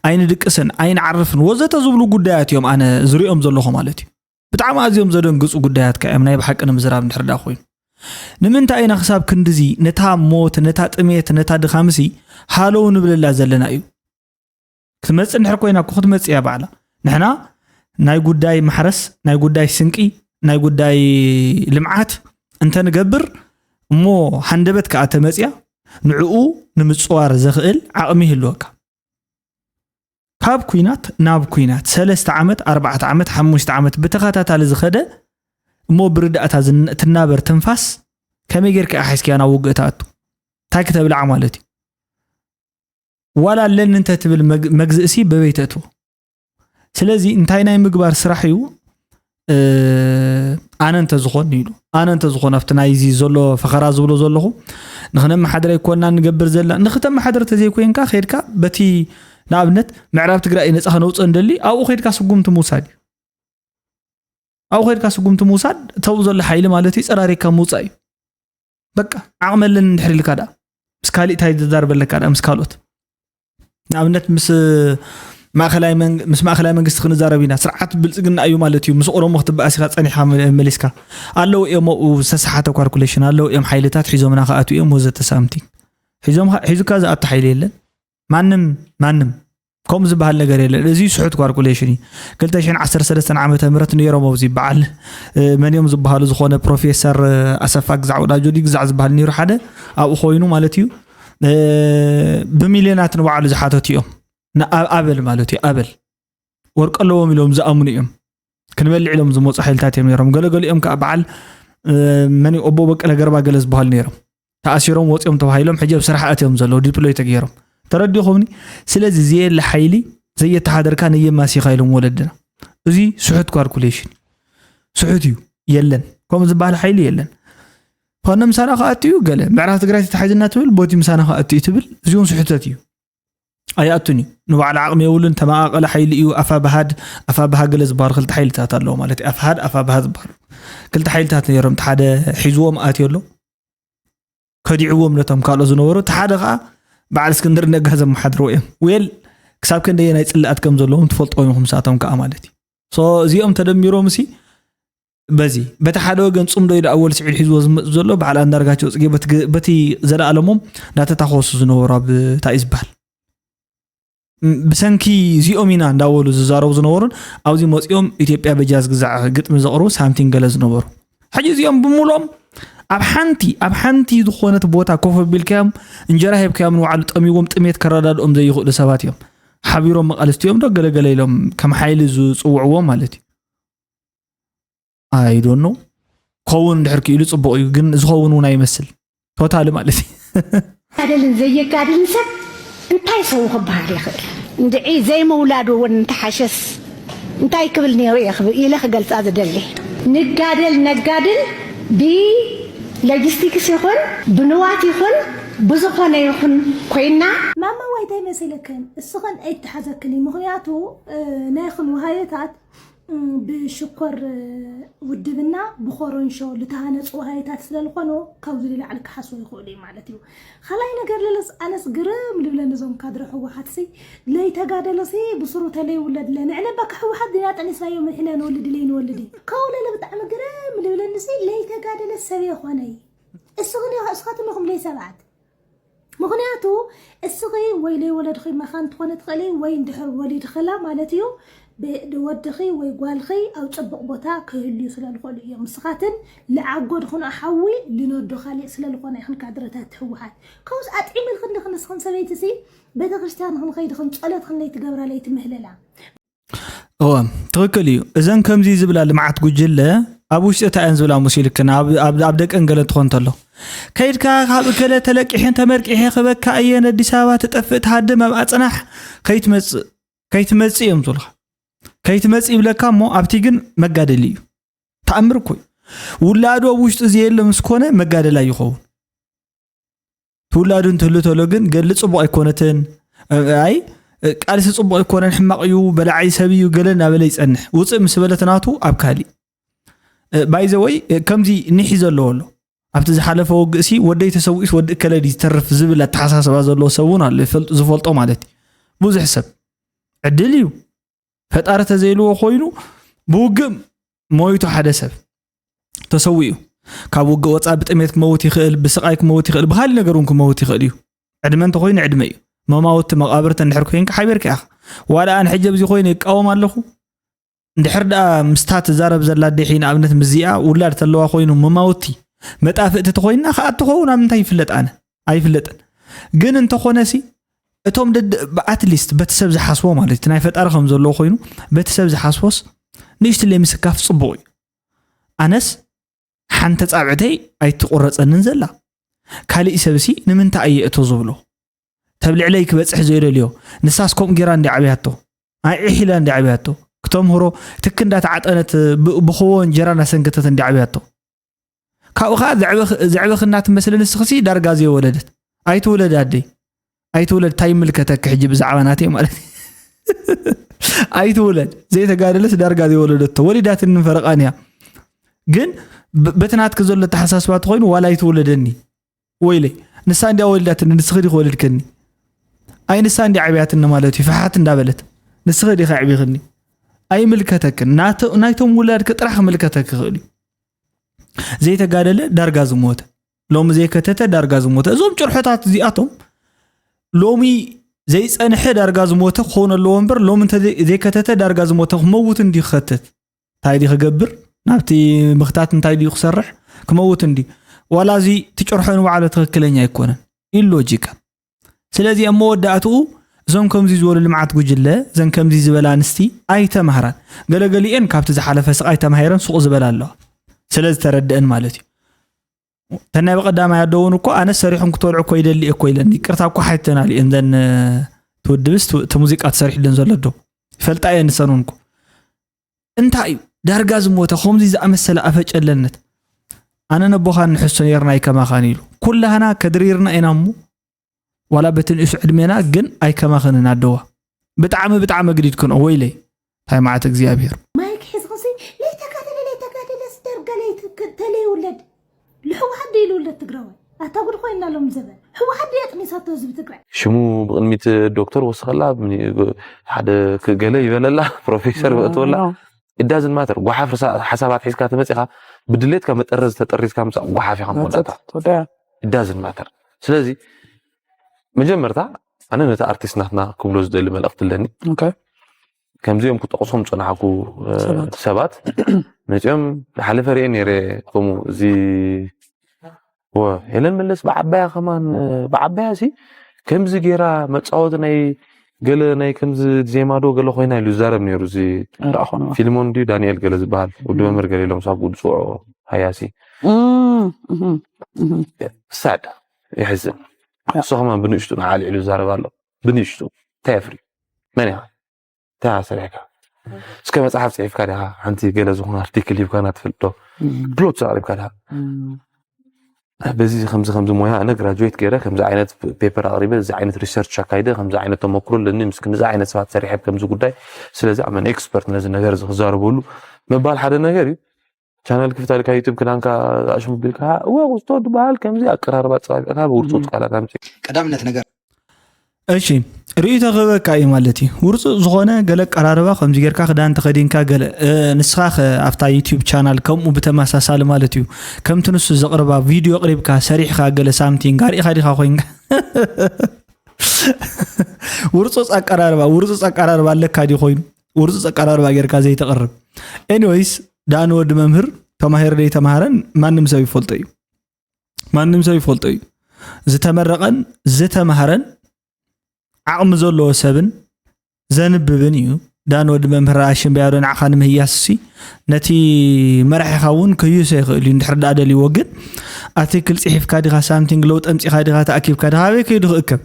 ኣይንድቅስን ኣይንዓርፍን ወዘተ ዝብሉ ጉዳያት እዮም ኣነ ዝሪኦም ዘለኹ ማለት እዩ። ብጣዕሚ ኣዝዮም ዘደንግፁ ጉዳያት ከ እዮም ናይ ብሓቂ ንምዝራብ እንድሕር ዳ ኮይኑ ንምንታይ ኢና ክሳብ ክንድዚ ነታ ሞት ነታ ጥሜት ነታ ድኻምሲ ሃለው ንብለላ ዘለና እዩ። ክትመፅእ እንድሕር ኮይና እኮ ክትመፅእ እያ ባዕላ። ንሕና ናይ ጉዳይ ማሕረስ ናይ ጉዳይ ስንቂ ናይ ጉዳይ ልምዓት እንተንገብር እሞ ሃንደበት ከዓ ተመፅያ ንዕኡ ንምፅዋር ዘኽእል ዓቕሚ ይህልወካ። ካብ ኩናት ናብ ኩናት ሰለስተ ዓመት ኣርባዕተ ዓመት ሓሙሽተ ዓመት ብተኸታታሊ ዝኸደ እሞ ብርዳእታ ትናበር ትንፋስ ከመይ ጌርካ ሓዝካያ ናብ ውግእ ትኣቱ? እንታይ ክተብልዓ ማለት እዩ? ዋላ ኣለኒ እንተ ትብል መግዝእሲ በበይ ተእትዎ? ስለዚ እንታይ ናይ ምግባር ስራሕ እዩ? ኣነ እንተዝኾን ኢሉ ኣነ እንተዝኾን ኣብቲ ናይዚ ዘሎ ፈኸራ ዝብሎ ዘለኹ ንክነመሓድር ኣይኮንና ንገብር ዘለና። ንክተመሓድር ተዘይኮይንካ ከድካ በቲ ንኣብነት ምዕራብ ትግራይ ነፃ ክነውፅእ እንደሊ ኣብኡ ከድካ ስጉምቲ ምውሳድ እዩ። ኣብኡ ከድካ ስጉምቲ ምውሳድ እተብኡ ዘሎ ሓይሊ ማለት እዩ ፀራሪካ ምውፃእ እዩ። በቃ ዓቕሚ ኣለኒ እንድሕር ኢልካ ደኣ ምስ ካሊእ እንታይ ዝዛረበለካ ደኣ ምስ ካልኦት ንኣብነት ምስ ማእኸላይ ምስ ማእኸላይ መንግስቲ ክንዛረብ ኢና ስርዓት ብልፅግና እዩ ማለት እዩ ምስ ኦሮሞ ክትበኣስ ኢኻ ፀኒሕካ መሊስካ ኣለዉ እዮም ኣብኡ ዝተሰሓተ ኳልኩሌሽን ኣለዉ እዮም ሓይልታት ሒዞምና ክኣትዉ እዮም ወዘተ ሳምቲንግ ሒዞም ሒዙካ ዝኣቱ ሓይሊ የለን ማንም ማንም ከምኡ ዝበሃል ነገር የለን። እዚ ስሑት ኳልኩሌሽን እዩ። ክልተ ሽሕን ዓሰርተ ሰለስተን ዓመተ ምህረት ነይሮም ኣብዚ በዓል መን እዮም ዝበሃሉ ዝኾነ ፕሮፌሰር ኣሰፋ ግዛዕ ወዳጆ ድዩ ግዛዕ ዝበሃል ነይሩ ሓደ ኣብኡ ኮይኑ ማለት እዩ ብሚልዮናት ንባዕሉ ዝሓተቱ እዮም። ኣብ ኣበል ማለት እዩ ኣበል ወርቂ ኣለዎም ኢሎም ዝኣምኑ እዮም። ክንበልዕ ኢሎም ዝመፁ ሓይልታት እዮም ነይሮም። ገለገሊኦም ከዓ በዓል መን እዩ ኣቦ በቀለ ገርባ ገለ ዝበሃሉ ነይሮም። ተኣሲሮም ወፂኦም ተባሂሎም ሕጂ ኣብ ስራሕ ኣትዮም ዘለዉ ዲፕሎይ ተገይሮም ተረዲኹምኒ። ስለዚ ዘየለ ሓይሊ ዘየተሓደርካ ነየማሲኻ ኢሎም ወለድና። እዚ ስሑት ኳልኩሌሽን ስሑት እዩ። የለን ከምኡ ዝበሃል ሓይሊ የለን። ፋኖ ምሳና ክኣቱ እዩ ገለ ምዕራብ ትግራይ ተታሒዝና ትብል ቦቲ ምሳና ክኣቱ እዩ ትብል እዚውን ስሕተት እዩ። ኣይኣቱን እዩ። ንባዕሉ ዓቕሚ የብሉን። ተመቓቐለ ሓይሊ እዩ። ኣፋብሃድ ኣፋብሃ ገለ ዝበሃሉ ክልተ ሓይልታት ኣለዎ ማለት እዩ። ኣፍሃድ ኣፋብሃ ዝበሃሉ ክልተ ሓይልታት ነይሮም። እቲ ሓደ ሒዝዎም ኣትዮ ኣሎ፣ ከዲዕዎም ነቶም ካልኦት ዝነበሩ። እቲ ሓደ ከዓ በዓል እስክንድር ነጋ ዘመሓድርዎ እዮም። ዌል ክሳብ ክንደየ ናይ ፅላኣት ከም ዘለዎም ትፈልጥዎም ኢኹም፣ ንሳቶም ከዓ ማለት እዩ። ሶ እዚኦም ተደሚሮም ሲ በዚ በቲ ሓደ ወገን ፅምዶ ኢሉ ኣወል ስዒድ ሒዝዎ ዝመፅ ዘሎ በዓል ኣንዳርጋቸው ፅጌ በቲ ገ- በቲ ዘለኣለሞም እንዳተታኮሱ ዝነበሩ ኣብ እንታይ እዩ ዝበሃል ም- ብሰንኪ እዚኦም ኢና እንዳበሉ ዝዛረቡ ዝነበሩን ኣብዚ መፂኦም ኢትዮጵያ በጃ ዝግዛዕ ግጥሚ ዘቕርቡ ሳምቲንግ ገለ ዝነበሩ ሕጂ እዚኦም ብምሎም ኣብ ሓንቲ ኣብ ሓንቲ ዝኾነት ቦታ ኮፍ ኣቢልካዮም እንጀራ ሂብካዮም ንባዕሉ ጠሚዎም ጥሜት ከረዳድኦም ዘይኽእሉ ሰባት እዮም። ሓቢሮም መቓልስቲ እዮም ዶ ገለገለ ኢሎም ከም ሓይሊ ዝፅውዕዎም ማለት እዩ። I don't know። ክኸውን እንድሕር ክኢሉ ፅቡቕ እዩ፣ ግን ዝኸውን እውን ኣይመስል ቶታሊ ማለት እዩ። ጋደልን ዘየጋድልን ሰብ እንታይ ሰው ክበሃል ይኽእል? እንድዒ ዘይምውላዱ እውን እንተሓሸስ እንታይ ክብል ነይሩ እየ ክብ- ኢለ ክገልፃ ዝደሊ። ንጋደል ነጋድል ብሎጂስቲክስ ይኹን ብንዋት ይኹን ብዝኾነ ይኹን ኮይና ማማ ዋይታይ መሲለክን እስኽን ኣይተሓዘክን እዩ። ምኽንያቱ ናይኽን ውሃየታት ብሽኮር ውድብና ብኮረንሾ ልተሃነፁ ውሃየታት ስለልኾኑ ካብዚ ንላዕሊ ክሓስቦ ይኽእሉ እዩ ማለት እዩ። ካልኣይ ነገር ልለስ ኣነስ ግርም ልብለኒ እዞም ካድረ ህወሓት ሲ ለይተጋደለ ሲ ብስሩ ተለይውለድ ለ ንዕነ በካ ህወሓት ዲና ጠኒስናዮ ምንሕና ንወልድ ለይ ንወልድ እዩ ከውለለ ብጣዕሚ ግርም ልብለኒ ሲ ለይተጋደለ ሰብ የኾነ እዩ። እስኽን እስኻትም ኢኹም ለይ ሰባት ምኽንያቱ እስኺ ወይ ለይወለድኺ መኻን ትኾነ ትኽእሊ ወይ እንድሕር ወሊድኽላ ማለት እዩ ወድኺ ወይ ጓልኺ ኣብ ፅቡቕ ቦታ ክህልዩ ስለልኾሉ እዮም። ንስኻትን ልዓጎድኽን ሓዊ ልነዶ ካሊእ ስለልኾነ ኢኽን ካድረታት ህወሓት ከውስ ኣጥዒምልኽን ድኽን ንስኽን ሰበይቲ ሲ ቤተክርስትያን ኽንኸይድ ኽን ጸሎት ኽን ለይትገብራ ለይትምህለላ እወ ትኽክል እዩ። እዘን ከምዚ ዝብላ ልምዓት ጉጅለ ኣብ ውሽጢ እታ እየን ዝብላ መሲልክን ኣብ ደቀን ገለ እንትኾን እንተሎ ከይድካ ካብ እከለ ተለቂሐን ተመርቂሐ ክበካ እየን ኣዲስ ኣበባ ትጠፍእ ትሃድም ኣብኣ ጽናሕ ከይትመጽእ ከይትመጽእ እዮም ዝብሉኻ። ከይትመጽእ ይብለካ እሞ ኣብቲ ግን መጋደሊ እዩ። ተኣምር እኮ እዩ። ውላዱ ኣብ ውሽጡ ዘየለ ምስ ኮነ መጋደላይ ይኸውን። ትውላዱ እንትህሉ ተሎ ግን ገድሊ ጽቡቕ ኣይኮነትን። ኣይ ቃልሲ ጽቡቕ ኣይኮነን፣ ሕማቕ እዩ፣ በላዓይ ሰብ እዩ ገለ እናበለ ይጸንሕ። ውፅእ ምስ በለት ናቱ ኣብ ካሊእ ባይዘወይ ከምዚ ኒሒ ዘለዎ ኣሎ። ኣብቲ ዝሓለፈ ውግእሲ ወደይ ተሰዊኡስ ወዲ እከለ ድዩ ዝተርፍ ዝብል ኣተሓሳስባ ዘለዎ ሰብ እውን ኣሎ፣ ዝፈልጦ ማለት እዩ። ብዙሕ ሰብ ዕድል እዩ። ፈጣሪ ተዘይልዎ ኮይኑ ብውግእ ሞይቱ ሓደ ሰብ ተሰዊኡ ካብ ውግእ ወፃ ብጥሜት ክመውት ይኽእል፣ ብስቓይ ክመውት ይኽእል፣ ብካሊእ ነገር እውን ክመውት ይኽእል እዩ። ዕድመ እንተኮይኑ ዕድመ እዩ። መማውቲ መቃብርቲ እንድሕር ኮይንካ ሓቢርካ ኢኻ። ዋላ ኣነ ሕጂ ኣብዚ ኮይነ ይቃወም ኣለኹ። እንድሕር ደኣ ምስታ ትዛረብ ዘላ ኣዴሒ ንኣብነት ምስዚኣ ውላድ ተለዋ ኮይኑ መማውቲ መጣፍእቲ ተኮይና ከዓ ትኸውን ኣብ ምንታይ ይፍለጥ ኣነ ኣይፍለጥን። ግን እንተኾነ ሲ እቶም ደድ ኣትሊስት በቲ ሰብ ዝሓስቦ ማለት እቲ ናይ ፈጣሪ ከም ዘለዎ ኮይኑ በቲ ሰብ ዝሓስቦስ ንእሽትለይ ምስካፍ ፅቡቕ እዩ። ኣነስ ሓንቲ ፃብዕተይ ኣይትቁረፀንን ዘላ ካሊእ ሰብሲ ንምንታይ እየ እቶ ዝብሎ ተብልዕለይ ክበፅሕ ዘይደልዮ ንሳስ ከምኡ ጌራ እንዲ ዓብያቶ ኣይዒሕ ኢላ እንዲ ዓብያቶ ክተምህሮ ትክ እንዳተዓጠነት ብክዎ እንጀራ እናሰንከተት እንዲ ዓብያቶ ካብኡ ከዓ ዘዕበኽ እናትመስል ንስኽሲ ዳርጋ ዘይወለደት ኣይትውለድ ኣደይ ኣይትውለድ እንታይ ይምልከተኪ ሕጂ ብዛዕባ ናተይ ማለት ኣይትውለድ ዘይተጋደለስ ዳርጋ ዘይወለደቶ ወሊዳትኒ ፈረቓን እያ ግን በቲ ናትኪ ዘሎ ኣተሓሳስባ ተኮይኑ ዋላ ኣይትውለደኒ ወይለይ ንሳ እንዲያ ወሊዳትኒ ንስኺ ዲኺ ወሊድክኒ ኣይ ንሳ እንዲያ ዓብያትኒ ማለት እዩ ፍሓት እንዳበለት ንስኺ ዲኺ ኣዕቢኽኒ ኣይምልከተክን ናይቶም ውላድኪ ጥራሕ ክምልከተኪ ይኽእል እዩ ዘይተጋደለ ዳርጋ ዝሞተ ሎሚ ዘይከተተ ዳርጋ ዝሞተ እዞም ጭርሖታት እዚኣቶም ሎሚ ዘይፀንሐ ዳርጋ ዝሞተ ክኸውን ኣለዎ እምበር ሎሚ ዘይከተተ ዳርጋ ዝሞተ ክመውት እንዲ ክኸትት እንታይ ዲ ክገብር ናብቲ ምኽታት እንታይ ድዩ ክሰርሕ ክመውት እንዲ ዋላ እዚ ትጭርሖ ንባዕሉ ትኽክለኛ ኣይኮነን ኢሎጂካል ስለዚ ኣብ መወዳእትኡ እዞም ከምዚ ዝበሉ ልምዓት ጉጅለ እዘን ከምዚ ዝበላ ኣንስቲ ኣይተማህራን ገለገሊኤን ካብቲ ዝሓለፈ ስቓይ ተማሂረን ሱቕ ዝበላ ኣለዋ ስለ ዝተረድአን ማለት እዩ ተናይ በቐዳማይ ኣደውን እኮ ኣነ ሰሪሖም ክትበልዑ እኮ ይደሊ እኮ ኢለን ይቅርታ እኮ ሓይተናል እየን ዘን ትውድብስ እቲ ሙዚቃ ተሰሪሕለን ዘሎ ዶ ይፈልጣ እየን ንሰን እውን እኮ እንታይ እዩ ዳርጋ ዝሞተ ከምዚ ዝኣመሰለ ኣፈጨለነት ኣነ ነቦኻን ንሕሶ ነርና ይከማኻን ኢሉ ኩላህና ከድሪርና ኢና እሞ ዋላ በቲ ንእሱ ዕድሜና ግን ኣይከማኸንን ኣደዋ። ብጣዕሚ ብጣዕሚ ኣግዲድክንኦ፣ ወይለይ። እንታይ መዓት እግዚኣብሔር። ማይክ ሒዝኽሲ ለይተጋደለ ለይተጋደለ ስደርገ ለይተለይውለድ ልሕወሓት ዶ ይልውለድ ትግራዋይ? ኣታ ጉድ ኮይና ሎም ዘበን። ሕወሓት ዶ የጥሚሳቶ ህዝቢ ትግራይ? ሽሙ ብቕድሚት ዶክተር ወስኸላ፣ ሓደ ገለ ይበለላ፣ ፕሮፌሰር በእትወላ። ኢዳዝን ማተር ጓሓፍ ርሳ ሓሳባት ሒዝካ ተመፂኻ ብድሌትካ መጠረዝ ተጠሪዝካ ምፃእ ጓሓፍ ኢኻ መወዳእታ። ኢዳዝን ማተር። ስለዚ መጀመርታ ኣነ ነቲ ኣርቲስት ናትና ክብሎ ዝደሊ መልእኽቲ ኣለኒ። ከምዚኦም ክጠቕሶም ዝፀናሕኩ ሰባት መፂኦም ዝሓለፈ ርኤ ነይረ። ከምኡ እዚ ሄለን መለስ ብዓባያ ከማን ብዓባያ ሲ ከምዚ ገይራ መፃወቲ ናይ ገለ ናይ ከምዚ ዜማ ዶ ገለ ኮይና ኢሉ ዝዛረብ ነይሩ። እዚ ፊልሞን ድዩ ዳንኤል ገለ ዝበሃል ወዲ መምህር ገለ ኢሎም ሳብ ዝፅውዖ ሃያሲ ሳድ የሕዝን። እሱ ከማን ብንእሽቱ ንዓ ኣልዒሉ ዝዛረብ ኣሎ። ብንእሽቱ እንታይ የፍሪ መን ኢኻ? እንታይ ሰሪሕካ? እስከ መፅሓፍ ፅሒፍካ ዲኻ? ሓንቲ ገለ ዝኾነ ኣርቲክል ሂብካና ትፈልጥ ዶ? ፕሎት ኣቕሪብካ ዲኻ? በዚ ከምዚ ከምዚ ሞያ ኣነ ግራጁዌት ገይረ ከምዚ ዓይነት ፔፐር ኣቕሪበ እዚ ዓይነት ሪሰርች ኣካይደ ከምዚ ዓይነት ተመክሮ ኣለኒ ምስ ክንዚ ዓይነት ሰባት ሰሪሐ ከምዚ ጉዳይ። ስለዚ ኣመን ኤክስፐርት ነዚ ነገር እዚ ክዛረበሉ ምባል ሓደ ነገር እዩ። ቻነል ክፍት ኣልካ ዩቱብ ክዳንካ ኣሽሙ ቢልካ እወ ቁስቶ ትበሃል ከምዚ ኣቀራርባ ፀባቢቕካ ብውርፁፅ ቃላት ኣምፂ ቀዳምነት ነገር እሺ ርእይቶ ክህበካ እዩ ማለት እዩ። ውርፁፅ ዝኾነ ገለ ኣቀራርባ ከምዚ ጌርካ ክዳን ተኸዲንካ ገለ ንስኻ ከ ኣብታ ዩቲዩብ ቻናል ከምኡ ብተመሳሳሊ ማለት እዩ ከምቲ ንሱ ዘቕርባ ቪድዮ ኣቕሪብካ ሰሪሕካ ገለ ሳምቲንግ ኣሪእኻ ዲኻ ኮይንካ ውርፁፅ ኣቀራርባ ውርፁፅ ኣቀራርባ ኣለካ ድዩ ኮይኑ ውርፁፅ ኣቀራርባ ጌርካ ዘይተቕርብ። ኤኒወይስ ዳኒ ወዲ መምህር ተማሂሩ ዘይተማሃረን ማንም ሰብ ይፈልጦ እዩ። ማንም ሰብ ይፈልጦ እዩ። ዝተመረቐን ዝተማሃረን ዓቕሚ ዘለዎ ሰብን ዘንብብን እዩ። ዳን ወዲ መምህር ኣሽምብያዶ ንዓኻ ንምህያስ ሲ ነቲ መራሒኻ እውን ክህይሶ ይኽእል እዩ እንድሕር ደኣ ደልይዎ። ግን ኣርቲክል ፅሒፍካ ዲኻ ሳምቲንግ ለውጢ ኣምፂኻ ዲኻ ተኣኪብካ ዲኻ ኣበይ ከይዱ ክእከብ?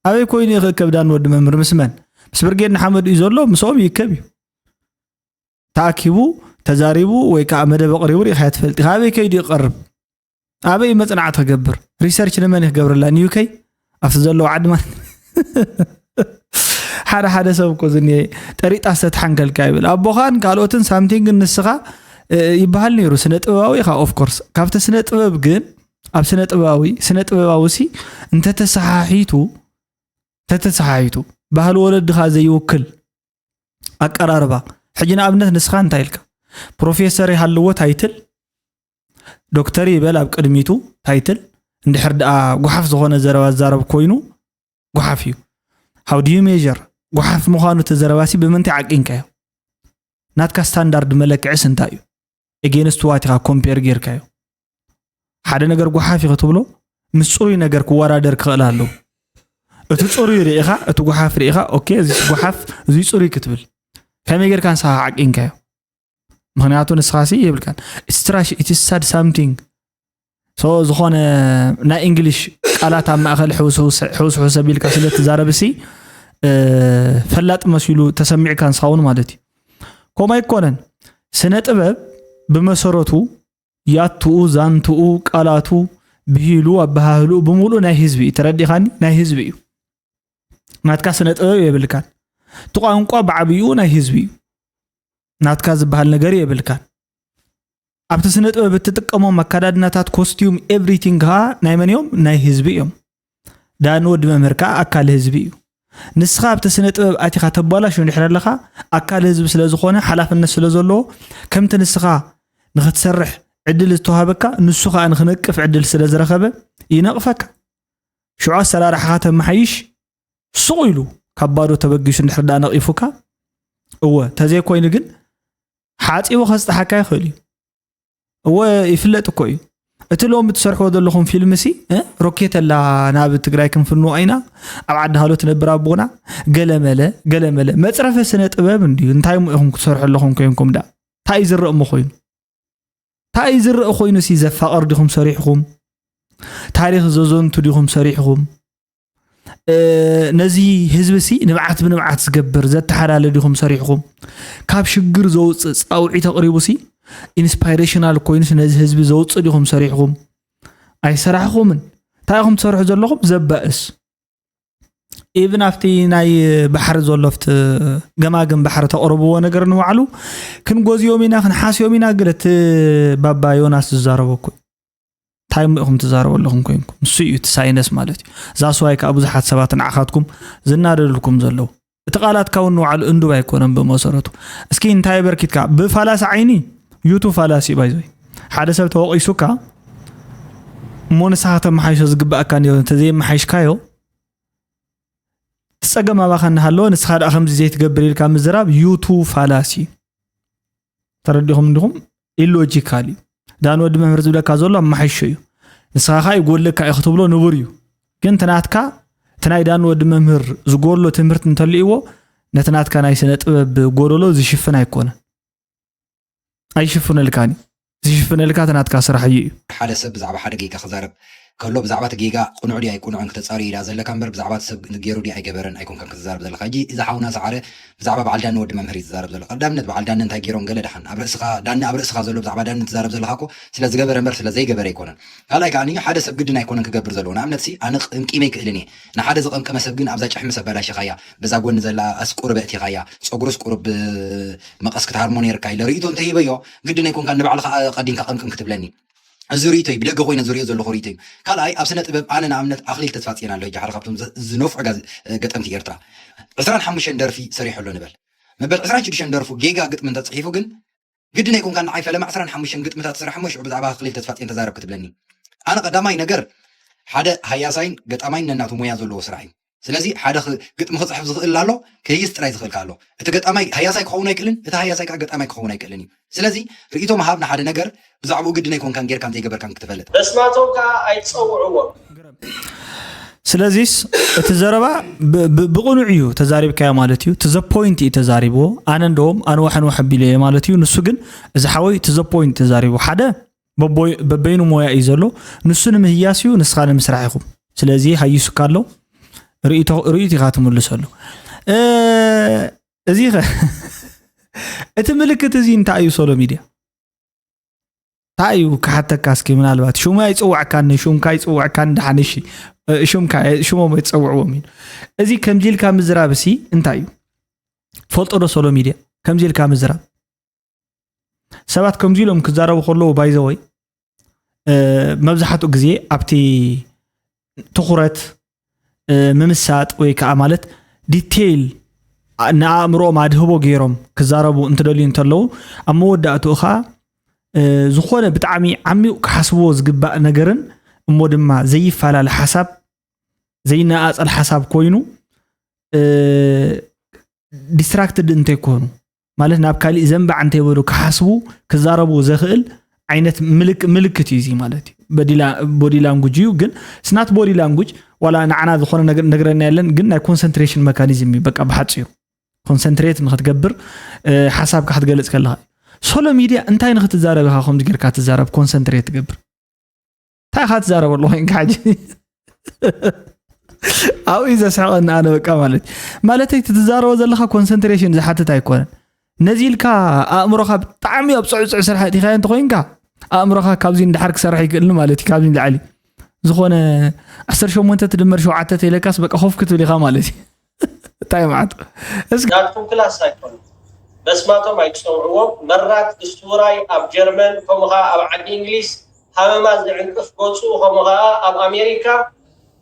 ኣበይ ኮይኑ እዩ ክእከብ? ዳን ወዲ መምህር ምስ መን? ምስ ብርጌድ ንሓመዱ እዩ ዘሎ፣ ምስኦም ይእከብ እዩ። ተኣኪቡ ተዛሪቡ ወይ ከዓ መደብ ኣቕሪቡ ርኢኻዮ ትፈልጥ ኢኻ? ኣበይ ከይዱ ይቐርብ? ኣበይ መፅናዕቲ ክገብር? ሪሰርች ንመን እዩ ክገብረላ? ንዩከይ ኣብቲ ዘለዎ ዓዲ ማለት ሓደ ሓደ ሰብ እኮ ዝኒኤ ጠሪጣ ዝተትሓንከልካ ይብል ኣቦኻን ካልኦትን ሳምቲንግ ንስኻ ይበሃል ነይሩ። ስነ ጥበባዊ ኢኻ ኦፍኮርስ ካብቲ ስነ ጥበብ ግን ኣብ ስነ ጥበባዊ ስነ ጥበባዊ ሲ እንተተሰሓሒቱ ተተሰሓሒቱ ባህሊ ወለድኻ ዘይውክል ኣቀራርባ። ሕጂ ንኣብነት ንስኻ እንታይ ኢልካ? ፕሮፌሰር ይሃልዎ ታይትል፣ ዶክተር ይበል ኣብ ቅድሚቱ ታይትል፣ እንድሕር ደኣ ጓሓፍ ዝኾነ ዘረባ ዝዛረብ ኮይኑ ጓሓፍ እዩ። How do you measure? ጓሓፍ ምዃኑ እቲ ዘረባሲ ብምንታይ ዓቂንካዮ? ናትካ ስታንዳርድ መለክዕስ እንታይ እዩ? ኤጌንስት ዋት ኢኻ ኮምፔር ጌርካዮ? ሓደ ነገር ጓሓፍ እዩ ክትብሎ ምስ ፅሩይ ነገር ክወዳደር ክኽእል ኣለዎ። እቲ ፅሩይ ርኢኻ እቲ ጓሓፍ ርኢኻ ኦኬ እዚ ጓሓፍ እዚ ፅሩይ ክትብል ከመይ ጌርካ ንስኻ ዓቂንካዮ? ምክንያቱ ንስኻሲ የብልካን። It's trash, it's sad something. So ዝኾነ ናይ እንግሊሽ ቃላት ኣብ ማእኸል ሕውስሕውስ ኣቢልካ ስለ ትዛረብሲ ፈላጥ መሲሉ ተሰሚዕካ ንስኻ እውን ማለት እዩ። ከምኡ ኣይኮነን። ስነ ጥበብ ብመሰረቱ ያትኡ፣ ዛንትኡ፣ ቃላቱ፣ ብሂሉ፣ ኣበሃህልኡ ብምሉኡ ናይ ህዝቢ እዩ። ተረዲኻኒ? ናይ ህዝቢ እዩ። ናትካ ስነ ጥበብ የብልካን። እቲ ቋንቋ ብዓብይኡ ናይ ህዝቢ እዩ። ናትካ ዝበሃል ነገር የብልካን። ኣብቲ ስነ ጥበብ እትጥቀሞም ኣካዳድናታት፣ ኮስቲዩም፣ ኤቭሪቲንግ ከዓ ናይ መን እዮም? ናይ ህዝቢ እዮም። ዳኒ ወዲ መምህር ከዓ ኣካል ህዝቢ እዩ። ንስኻ ኣብቲ ስነ ጥበብ ኣቲኻ ተባላሹ እንድሕር ኣለኻ ኣካል ህዝቢ ስለ ዝኾነ ሓላፍነት ስለ ዘለዎ ከምቲ ንስኻ ንኽትሰርሕ ዕድል ዝተዋሃበካ ንሱ ከዓ ንኽነቅፍ ዕድል ስለ ዝረኸበ ይነቕፈካ። ሽዑ ኣሰራርሓኻ ተመሓይሽ ሱቕ ኢሉ ካብ ባዶ ተበጊሱ እንድሕር ደኣ ነቒፉካ እወ ተዘይኮይኑ ግን ሓፂቡ ከፅጥሓካ ይኽእል እዩ። እወ ይፍለጥ እኮ እዩ። እቲ ሎሚ ትሰርሕዎ ዘለኹም ፊልም ሲ እ? ሮኬት ኣላ ናብ ትግራይ ክንፍንዎ ኢና ኣብ ዓዲ ሃሎ ትነብር ኣቦና ገለመለ ገለመለ መፅረፈ ስነ ጥበብ እንድዩ እንታይ እሞ ኢኹም ክትሰርሑ ኣለኹም ኮይንኩም ዳ እንታይ ዝረእ እሞ ኮይኑ እንታይ ዝረእ ኮይኑ ሲ ዘፋቕር ዲኹም ሰሪሕኹም ታሪኽ ዘዘንቱ ዲኹም ሰሪሕኹም ነዚ ህዝቢ ሲ ንብዓት ብንብዓት ዝገብር ዘተሓላለ ዲኹም ሰሪሕኹም ካብ ሽግር ዘውፅእ ፃውዒት ኣቕሪቡ ሲ ኢንስፓይሬሽናል ኮይኑስ ነዚ ህዝቢ ዘውፅእ ዲኹም ሰሪሕኹም ኣይሰራሕኹምን እንታይ ኢኹም ትሰርሑ ዘለኹም ዘባእስ ኢብን ኣብቲ ናይ ባሕሪ ዘሎ ኣብቲ ገማግም ባሕሪ ተቕርብዎ ነገር ንባዕሉ ክንጎዝዮም ኢና ክንሓስዮም ኢና። ግለ እቲ ባባ ዮናስ ዝዛረበኩ እንታይ እሞ ኢኹም ትዛረቡ ኣለኹም ኮይንኩም? ንሱ እዩ እቲ ሳይነስ ማለት እዩ። እዛ ስዋይ ከዓ ብዙሓት ሰባት ንዓኻትኩም ዝናደዱልኩም ዘለዉ። እቲ ቃላትካ እውን ንባዕሉ እንዱብ ኣይኮነን ብመሰረቱ። እስኪ እንታይ በርኪትካ ብፋላሲ ዓይኒ ዩቱ ፋላሲ ባይዞይ ሓደ ሰብ ተወቂሱካ እሞ ንስኻ ተመሓይሾ ዝግባእካ እንዲዮ እንተዘየመሓይሽካዮ እቲ ጸገም ኣባኻ እናሃለወ ንስኻ ደኣ ከምዚ ዘይትገብር ኢልካ ምዝራብ ዩቱ ፋላሲ እዩ። ተረዲኹም እንዲኹም? ኢሎጂካል እዩ። ዳን ወዲ መምህር ዝብለካ ዘሎ ኣመሓይሾ እዩ። ንስኻ ኸዓ ይጎድለካ እዩ ክትብሎ ንቡር እዩ። ግን እቲ ናትካ እቲ ናይ ዳን ወዲ መምህር ዝጎድሎ ትምህርቲ እንተልእዎ ነቲ ናትካ ናይ ስነ ጥበብ ጎደሎ ዝሽፍን ኣይኮነን። ኣይሽፍነልካን እዩ። ዝሽፍነልካ እቲ ናትካ ስራሕ እዩ እዩ። ሓደ ሰብ ብዛዕባ ሓደ ጌጋ ክዛረብ ከሎ ብዛዕባ እቲ ጌጋ ቅኑዕ ድዩ ኣይቅኑዕን ክተጻርዮ ኢላ ዘለካ እምበር ብዛዕባ እቲ ሰብ ገይሩ ድዩ ኣይገበረን ኣይኮንካን ክትዛረብ ዘለካ። ሕጂ እዚ ሓውና ሰዓረ ብዛዕባ በዓል ዳኒ ወዲ መምህር እዩ ዝዛረብ ዘሎ። ቀዳምነት በዓል ዳኒ እንታይ ገይሮም ገለ ደሓን ኣብ ርእስኻ ዳኒ ኣብ ርእስኻ ዘሎ ብዛዕባ ዳኒ ትዛረብ ዘለካ እኮ ስለ ዝገበረ እምበር ስለ ዘይገበረ ኣይኮነን። ካልኣይ ከኣ ሓደ ሰብ ግድን ኣይኮነን ክገብር ዘለዎ። ንኣብነት ሲ ኣነ ቅምቂመ ኣይክእልን እየ። ንሓደ ዝቐምቀመ ሰብ ግን ኣብዛ ጭሕሚ ሰብ ኣበላሽኻያ፣ በዛ ጎኒ ዘላ ኣስቁርበ እቲኻያ፣ ጸጉሩስ ቁሩብ መቐስ ክትሃርሞ ነይርካ ኢለ ርእይቶ እንተሂበዮ ግድን ኣይኮንካ ንባዕልኻ ቀዲምካ ቅምቅም ክትብለኒ። እዚ ርእይቶ እዩ፣ ብደገ ኮይነ ዝርእዮ ዘለኹ ርእይቶ እዩ። ካልኣይ ኣብ ስነ ጥበብ ኣነ ንኣብነት ኣኽሊል ተስፋጽዮን ኣሎ፣ ሕጂ ሓደ ካብቶም ዘ- ዝነፍዑ ጋዝ- ገጠምቲ ኤርትራ። ዕስራን ሓሙሽተን ደርፊ ሰሪሑ ኣሎ ንበል። መበል ዕስራን ሽዱሽተን ደርፉ ጌጋ ግጥሚ እንተጽሒፉ ግን ግድን ኣይኮንካ ንዓይ ፈለማ ዕስራን ሓሙሽተን ግጥምታት ስራሕ እሞ ሽዑ ብዛዕባ ኣኽሊል ተስፋጽዮን ተዛረብ ክትብለኒ። ኣነ ቀዳማይ ነገር ሓደ ሃያሳይን ገጣማይን ነናቱ ሞያ ዘለዎ ስራሕ እዩ። ስለዚ ሓደ ኽ- ግጥሚ ክጽሕፍ ዝኽእል ኣሎ፣ ክህይስ ጥራይ ዝኽእል ኣሎ። እቲ ገጣማይ ሃያሳይ ክኸውን ኣይክእልን፣ እቲ ሃያሳይ ከዓ ገጣማይ ክኸውን ኣይክእልን እዩ። ስለዚ ርእይቶ ምሃብ ንሓደ ነገር ብዛዕባኡ ግድን ኣይኮንካን ጌርካን ዘይገበርካን ክትፈልጥ። በስማቶም ከዓ ኣይትጸውዕዎም። ስለዚስ እቲ ዘረባ ብ- ብ- ብቕኑዕ እዩ ተዛሪብካዮ ማለት እዩ። ትዘ ፖይንት እዩ ተዛሪብዎ። ኣነ እንደውም ኣንዋሕ ኣንዋሕ ኣቢለ እየ ማለት እዩ። ንሱ ግን እዚ ሓወይ ትዘ ፖይንት ተዛሪቡ። ሓደ በቦይ- በበይኑ ሞያ እዩ ዘሎ። ንሱ ንምህያስ እዩ፣ ንስኻ ንምስራሕ ኢኹም። ስለዚ ሃይሱካ ኣሎ። ርእይቶ- ርእይቶ ኢኻ ትምልሰሉ። እ፣ እዚ ኸ- እቲ ምልክት እዚ እንታይ እዩ ሶሎ ሚድያ? እንታይ እዩ ክሓተካ? እስኪ ምናልባት ሽሙ ኣይፅውዕካኒ፣ ሽምካ ኣይፅውዕካኒ፣ ደሓን እሺ፣ እ፣ ሽምካ ሽሞም ኣይትፀውዕዎም እዩ። እዚ ከምዚ ኢልካ ምዝራብ እሲ እንታይ እዩ? ትፈልጦ ዶ ሶሎ ሚድያ ከምዚ ኢልካ ምዝራብ? ሰባት ከምዚ ኢሎም ክዛረቡ ከለዉ ባይዘወይ መብዛሕትኡ ግዜ ኣብቲ ትኹረት ምምሳጥ ወይ ከዓ ማለት ዲቴይል ንኣእምሮኦም ኣድህቦ ገይሮም ክዛረቡ እንትደልዩ እንተለዉ ኣብ መወዳእትኡ ከዓ ዝኾነ ብጣዕሚ ዓሚቕ ክሓስብዎ ዝግባእ ነገርን እሞ ድማ ዘይፈላለ ሓሳብ ዘይነኣፀል ሓሳብ ኮይኑ ዲስትራክትድ እንተይኮኑ ማለት ናብ ካሊእ ዘንባዕ እንተይበሉ ክሓስቡ ክዛረቡ ዘኽእል ዓይነት ምልክ- ምልክት እዩ እዚ ማለት እዩ። ቦዲ ላንጉጅ እዩ ግን ስናት ቦዲ ላንጉጅ ዋላ ንዓና ዝኾነ ነገር ነግረና የለን ግን ናይ ኮንሰንትሬሽን መካኒዝም እዩ። በቃ ብሓፂሩ ኮንሰንትሬት ንክትገብር ሓሳብካ ክትገልፅ ከለካ ሶሎ ሚድያ እንታይ ንክትዛረብ ኢካ ከምዚ ጌርካ ትዛረብ ኮንሰንትሬት ትገብር እንታይ ኢኻ ትዛረበሉ ኮይንካ ሕጂ ኣብኡ እዩ ዘስሕቐኒ ኣነ በቃ ማለት ማለተይ እቲ ትዛረቦ ዘለካ ኮንሰንትሬሽን ዝሓትት ኣይኮነን ነዚ ኢልካ ኣእምሮኻ ብጣዕሚ ኣብ ፅዕፅዕ ስራሕ እቲኻዮ እንተኮይንካ ኣእምሮኻ ካብዚ ንድሓር ክሰርሕ ይክእልኒ ማለት እዩ ካብዚ ንላዕሊ ዝኾነ ዓሰርተ ሸሞንተ ትድመር ሸውዓተ ተይለካስ በቃ ኮፍ ክትብል ኢኻ ማለት እዩ እንታይ ማዓት እስኪ ናትኩም ክላስ ኣይኮነ በስማቶም ኣይትፀውዕዎም መራት ድስቱራይ ኣብ ጀርመን ከምኡ ከዓ ኣብ ዓዲ እንግሊዝ ሃመማ ዝዕንቅፍ ገፁ ከምኡ ከዓ ኣብ ኣሜሪካ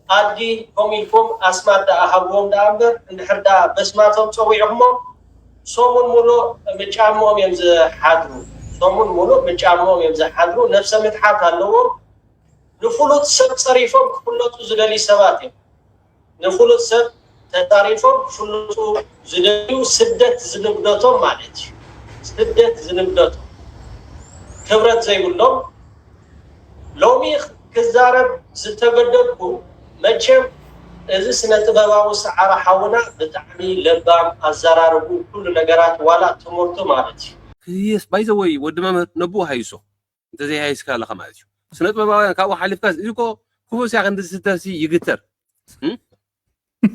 ኣዲ ከምኡ ኢልኩም ኣስማት ደኣ ሃብዎም ደኣ እምበር እንድሕር ደኣ በስማቶም ፀዊዕኹሞም ሰሙን ሙሉእ ምጫምኦም እዮም ዝሓድሩ ሰሙን ሙሉእ ምጫምኦም እዮም ዝሓድሩ ነብሰ ምትሓት ኣለዎም ንፍሉጥ ሰብ ፀሪፎም ክፍለጡ ዝደልዩ ሰባት እዮም ንፍሉጥ ሰብ ተፃሪፎም ክፍለጡ ዝደልዩ ስደት ዝንግደቶም ማለት እዩ ስደት ዝንግደቶም ክብረት ዘይብሎም ሎሚ ክዛረብ ዝተገደድኩ መቸም እዚ ስነ ጥበባዊ ሰዓረ ሓውና ብጣዕሚ ለባም ኣዘራርቡ ኩሉ ነገራት ዋላ ትምህርቱ ማለት እዩ ክህየስ ባይዘወይ ወዲ መምህር ነብኡ ሃይሶ እንተዘይሃይስካ ኣለኻ ማለት እዩ ስነ ጥበባውያን ካብኡ ሓሊፍካ እዚ እኮ ክፉእ ሲያ ክንዲ ዝስተሲ ይግተር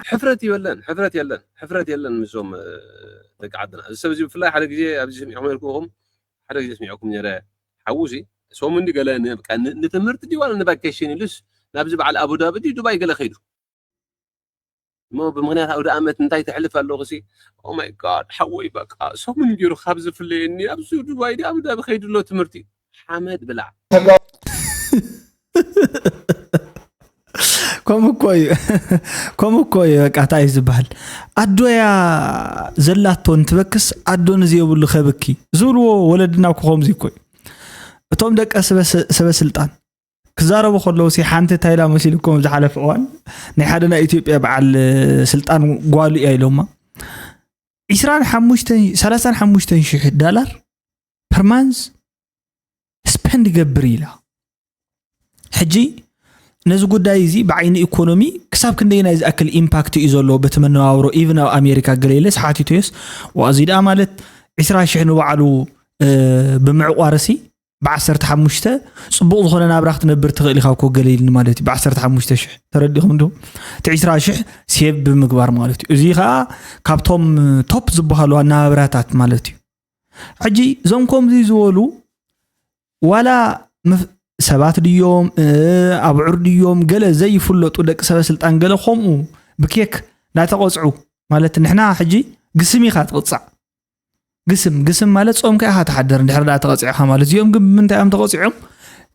ሕፍረት ይበለን ሕፍረት የለን ሕፍረት የለን ምስዞም ደቂ ዓድና እዚ ሰብ እዚ ብፍላይ ሓደ ግዜ ኣብዚ ሰሚዕኹም ነርኩም ሓደ ግዜ ስሚዕኩም ነረ ሓውሲ ሰሙን ገለ ንትምህርቲ ድዩ ዋላ ንቫኬሽን ኢሉስ ናብዚ በዓል ኣቡዳቢ ድዩ ዱባይ ገለ ከይዱ እሞ ብምኽንያት ኣውደ ኣመት እንታይ ተሕልፍ ኣለኹ ሲ? Oh my God፣ ሓወይ በቃ ሰሙን ገይሩ ካብ ዝፍለየኒ ኣብዚ ዱባይ ድኣ ኣቡዳቢ ከይዱ ኣሎ ትምህርቲ። ሓመድ ብላዕ። ከምኡ እኮ እዩ። ከምኡ እኮ እዩ። በቃ እንታይ እዩ ዝበሃል? ኣዶያ ዘላቶ እንትበክስ ኣዶ ንዘይብሉ ከብኪ ዝብልዎ ወለድና እኮ ከምዚ እኮ እዩ። እቶም ደቀ ሰበ- ሰበ ስልጣን ክዛረቡ ከለዉ ሲ ሓንቲ ታይላ መሲልኩም ዝሓለፈ እዋን ናይ ሓደ ናይ ኢትዮጵያ በዓል ስልጣን ጓሉ እያ ኢሎማ። ዒስራን ሓሙሽተን ሰላሳን ሓሙሽተን ሽሕ ዳላር ፐርማንስ ስፐንድ ይገብር ኢላ። ሕጂ ነዚ ጉዳይ እዚ ብዓይኒ ኢኮኖሚ ክሳብ ክንደየናይ ዝኣክል ኢምፓክት እዩ ዘለዎ በቲ መነባብሮ ኢቭን ኣብ ኣሜሪካ ገለ ኢለ ሓቲተዮስ ዋዚ ደኣ ማለት ዒስራ ሽሕ ንባዕሉ ብምዕቋርሲ ብዓሰርተ ሓሙሽተ ፅቡቕ ዝኾነ ናብራ ክትነብር ትኽእል ኢኻ እኮ ገለ ኢልኒ ማለት እዩ። ብዓሰርተ ሓሙሽተ ሽሕ ተረዲኹም ዶ? እቲ ዒስራ ሽሕ ሴቭ ብምግባር ማለት እዩ። እዚ ከዓ ካብቶም ቶፕ ዝበሃሉ ኣናባብራታት ማለት እዩ። ሕጂ እዞም ከምዚ ዝበሉ ዋላ ሰባት ድዮም ኣብዑር ድዮም ገለ ዘይፍለጡ ደቂ ሰበ ስልጣን ገለ ከምኡ ብኬክ እናተቐፅዑ ማለት ንሕና ሕጂ ግስም ኢኻ ትቕፃዕ ግስም ግስም ማለት ጾምካ ኢኻ ትሓድር እንድሕር ደኣ ተቐፂዕኻ ማለት እዚኦም ግን ብምንታይ እዮም ተቐፂዖም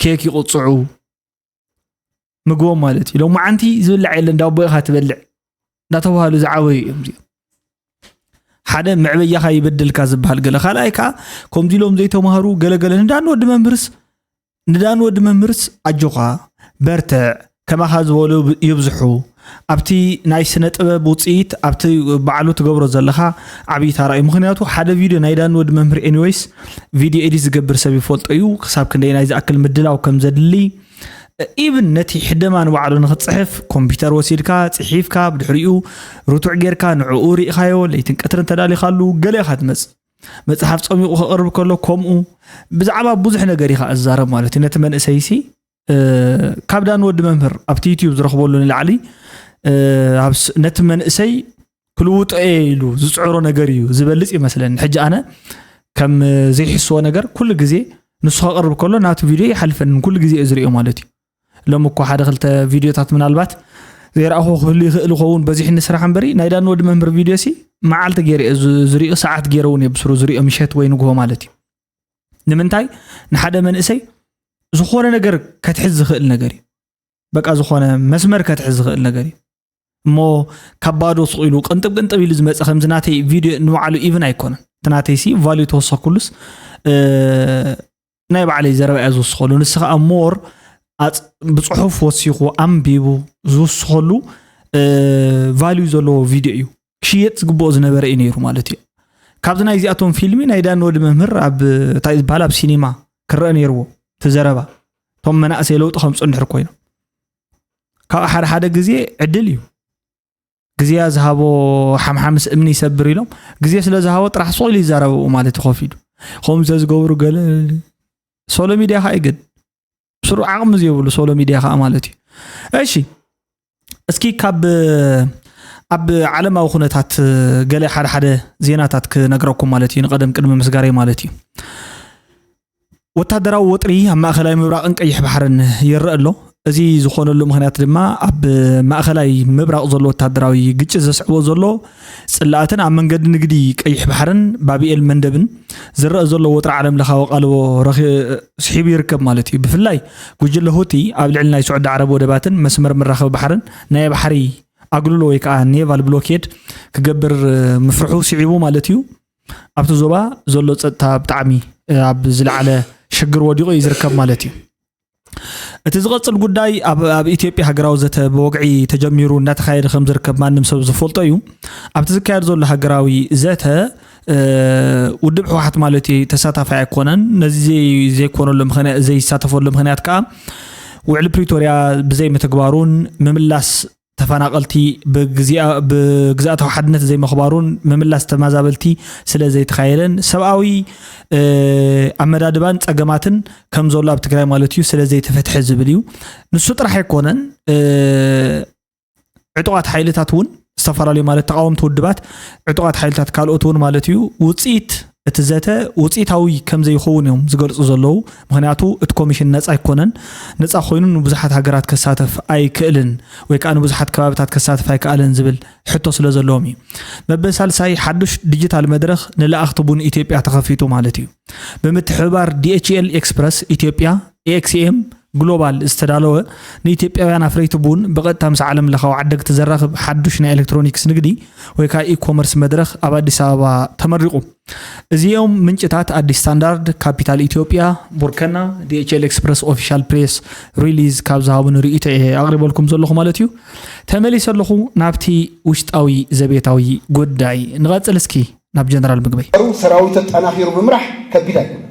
ኬክ ይቕፅዑ ምግቦም ማለት እዩ ሎማዓንቲ ዝብላዕ የለን ዳቦ ኢኻ ትበልዕ እንዳተባሃሉ ዝዓበዩ እዮም እዚኦም ሓደ መዕበያኻ ይበድልካ ዝበሃል ገለ ካልኣይ ከዓ ከምዚ ኢሎም ዘይተማሃሩ ገለገለ ንዳን ወዲ መምህርስ ንዳን ወዲ መምህርስ ኣጆኻ በርትዕ ከማኻ ዝበሉ ይብዝሑ ኣብቲ ናይ ስነ ጥበብ ውፅኢት ኣብቲ ባዕሉ ትገብሮ ዘለኻ ዓብዪ ታራ እዩ ምክንያቱ ሓደ ቪድዮ ናይ ዳን ወዲ መምህር anyways ቪድዮ ኤዲት ዝገብር ሰብ ይፈልጦ እዩ ክሳብ ክንደይ ናይ ዝኣክል ምድላው ከም ዘድሊ ኢብን ነቲ ሕደማ ንባዕሉ ንክትፅሕፍ ኮምፒውተር ወሲድካ ፅሒፍካ ብድሕሪኡ ርቱዕ ጌርካ ንዕኡ ርኢኻዮ ለይትን ቀትርን ተዳሊኻሉ ገለ ኢኻ ትመፅእ መፅሓፍ ፀሚቑ ከቕርብ ከሎ ከምኡ ብዛዕባ ብዙሕ ነገር ኢኻ እዛረብ ማለት እዩ ነቲ መንእሰይሲ ካብ ዳን ወዲ መምህር ኣብቲ ዩትዩብ ዝረኽበሉ ንላዕሊ ነቲ መንእሰይ ክልውጦ እየ ኢሉ ዝፅዕሮ ነገር እዩ ዝበልፅ ይመስለኒ ሕጂ ኣነ ከም ዘይሕስዎ ነገር ኩሉ ግዜ ንሱ ከቕርብ ከሎ ናቱ ቪድዮ ይሓልፈንን ኩሉ ግዜ እየ ዝሪኦ ማለት እዩ ሎም እኮ ሓደ ክልተ ቪድዮታት ምናልባት ዘይረኣኹ ክህሉ ይኽእል ይኸውን በዚሕኒ ስራሕ እምበሪ ናይ ዳን ወዲ መምህር ቪድዮ ሲ መዓልቲ ገይረ እየ ዝሪኦ ሰዓት ገይረ እውን እየ ብስሩ ዝሪኦ ምሸት ወይ ንግሆ ማለት እዩ ንምንታይ ንሓደ መንእሰይ ዝኾነ ነገር ከትሕዝ ዝኽእል ነገር እዩ በቃ ዝኾነ መስመር ከትሕዝ ዝኽእል ነገር እዩ እሞ ካብ ባዶ ስቕ ኢሉ ቅንጥብ ቅንጥብ ኢሉ ዝመፀ ከምዚ ናተይ ቪድዮ ንባዕሉ ኢቭን ኣይኮነን እቲ ናተይ ሲ ቫልዩ ተወሰኩሉስ ናይ ባዕለይ ዘረባ እያ ዝውስኸሉ ንስ ከዓ ሞር ብፅሑፍ ወሲኹ ኣንቢቡ ዝውስኸሉ ቫልዩ ዘለዎ ቪድዮ እዩ ክሽየጥ ዝግብኦ ዝነበረ እዩ ነይሩ ማለት እዩ ካብዚ ናይ እዚኣቶም ፊልሚ ናይ ዳን ወዲ መምህር ኣብ እንታይ ዝበሃል ኣብ ሲኒማ ክረአ ነይርዎ እቲ ዘረባ እቶም መናእሰይ ለውጢ ከምፁ እንድሕር ኮይኖም ካብ ሓደ ሓደ ግዜ ዕድል እዩ ግዜያ ዝሃቦ ሓምሓምስ እምኒ ይሰብር ኢሎም ግዜ ስለ ዝሃቦ ጥራሕ ስቕ ኢሉ ይዛረበ ማለት እዩ ኮፍ ኢሉ ከምኡ ስለዝገብሩ ገለ ሶሎ ሚድያ ከዓ ይግድ ስሩ ዓቕሚ ዘይብሉ ሶሎ ሚድያ ከዓ ማለት እዩ እሺ እስኪ ካብ ኣብ ዓለማዊ ኩነታት ገለ ሓደ ሓደ ዜናታት ክነግረኩም ማለት እዩ ንቀደም ቅድሚ ምስጋረይ ማለት እዩ ወታደራዊ ወጥሪ ኣብ ማእኸላይ ምብራቕን ቀይሕ ባሕርን ይረአ ኣሎ። እዚ ዝኾነሉ ምኽንያት ድማ ኣብ ማእኸላይ ምብራቕ ዘሎ ወታደራዊ ግጭት ዘስዕቦ ዘሎ ጽላኣትን ኣብ መንገዲ ንግዲ ቀይሕ ባሕርን ባብኤል መንደብን ዝረአ ዘሎ ወጥሪ ዓለም ለኻዊ ቃልቦ ስሒቡ ይርከብ ማለት እዩ። ብፍላይ ጉጅለ ሁቲ ኣብ ልዕሊ ናይ ስዑዲ ዓረብ ወደባትን መስመር መራኸቢ ባሕርን ናይ ባሕሪ ኣግልሎ ወይ ከዓ ኔቫል ብሎኬድ ክገብር ምፍርሑ ስዒቡ ማለት እዩ። ኣብቲ ዞባ ዘሎ ፀጥታ ብጣዕሚ ኣብ ዝለዓለ ሽግር ወዲቑ እዩ ዝርከብ ማለት እዩ። እቲ ዝቐፅል ጉዳይ ኣብ ኢትዮጵያ ሃገራዊ ዘተ ብወግዒ ተጀሚሩ እናተኻየደ ከም ዝርከብ ማንም ሰብ ዝፈልጦ እዩ። ኣብቲ ዝካየድ ዘሎ ሃገራዊ ዘተ ውድብ ህወሓት ማለት እዩ ተሳታፋይ ኣይኮነን። ነዚ ዘይኮነሉ ዘይሳተፈሉ ምክንያት ከዓ ውዕሊ ፕሪቶርያ ብዘይምትግባሩን ምምላስ ተፈናቐልቲ ብግዝኣታዊ ሓድነት ዘይምኽባሩን ምምላስ ተመዛበልቲ ስለ ዘይተኻየደን ሰብኣዊ ኣመዳድባን ፀገማትን ከም ዘሎ ኣብ ትግራይ ማለት እዩ ስለ ዘይተፈትሐ ዝብል እዩ። ንሱ ጥራሕ ኣይኮነን ዕጡቓት ሓይልታት እውን ዝተፈላለዩ ማለት ተቃወምቲ ውድባት ዕጡቓት ሓይልታት ካልኦት እውን ማለት እዩ ውፅኢት እቲ ዘተ ውፅኢታዊ ከም ዘይኸውን እዮም ዝገልፁ ዘለዉ። ምክንያቱ እቲ ኮሚሽን ነፃ ኣይኮነን። ነፃ ኮይኑ ንብዙሓት ሃገራት ከሳተፍ ኣይክእልን ወይ ከዓ ንብዙሓት ከባብታት ከሳተፍ ኣይከኣለን ዝብል ሕቶ ስለ ዘለዎም እዩ። መበል ሳልሳይ ሓዱሽ ዲጂታል መድረኽ ንለኣኽቲ ቡን ኢትዮጵያ ተኸፊቱ ማለት እዩ። ብምትሕብባር ዲኤችኤል ኤክስፕረስ ኢትዮጵያ፣ ኤክስኤም ግሎባል ዝተዳለወ ንኢትዮጵያውያን ኣፍረይቲ ቡን ብቐጥታ ምስ ዓለም ለኻዊ ዓደግቲ ዘራኽብ ሓዱሽ ናይ ኤሌክትሮኒክስ ንግዲ ወይ ከዓ ኢኮመርስ መድረኽ ኣብ ኣዲስ ኣበባ ተመሪቑ። እዚኦም ምንጭታት ኣዲስ ስታንዳርድ፣ ካፒታል ኢትዮጵያ፣ ቡርከና፣ ዲኤችኤል ኤክስፕረስ ኦፊሻል ፕሬስ ሪሊዝ ካብ ዝሃቡን ርእይቶ እየ ኣቕሪበልኩም ዘለኹ ማለት እዩ። ተመሊሰ ኣለኹ ናብቲ ውሽጣዊ ዘቤታዊ ጉዳይ። ንቐጽል እስኪ ናብ ጀነራል ምግበይ። ሰራዊት ኣጠናኺሩ ምምራሕ ከቢድ ኣይኮነን።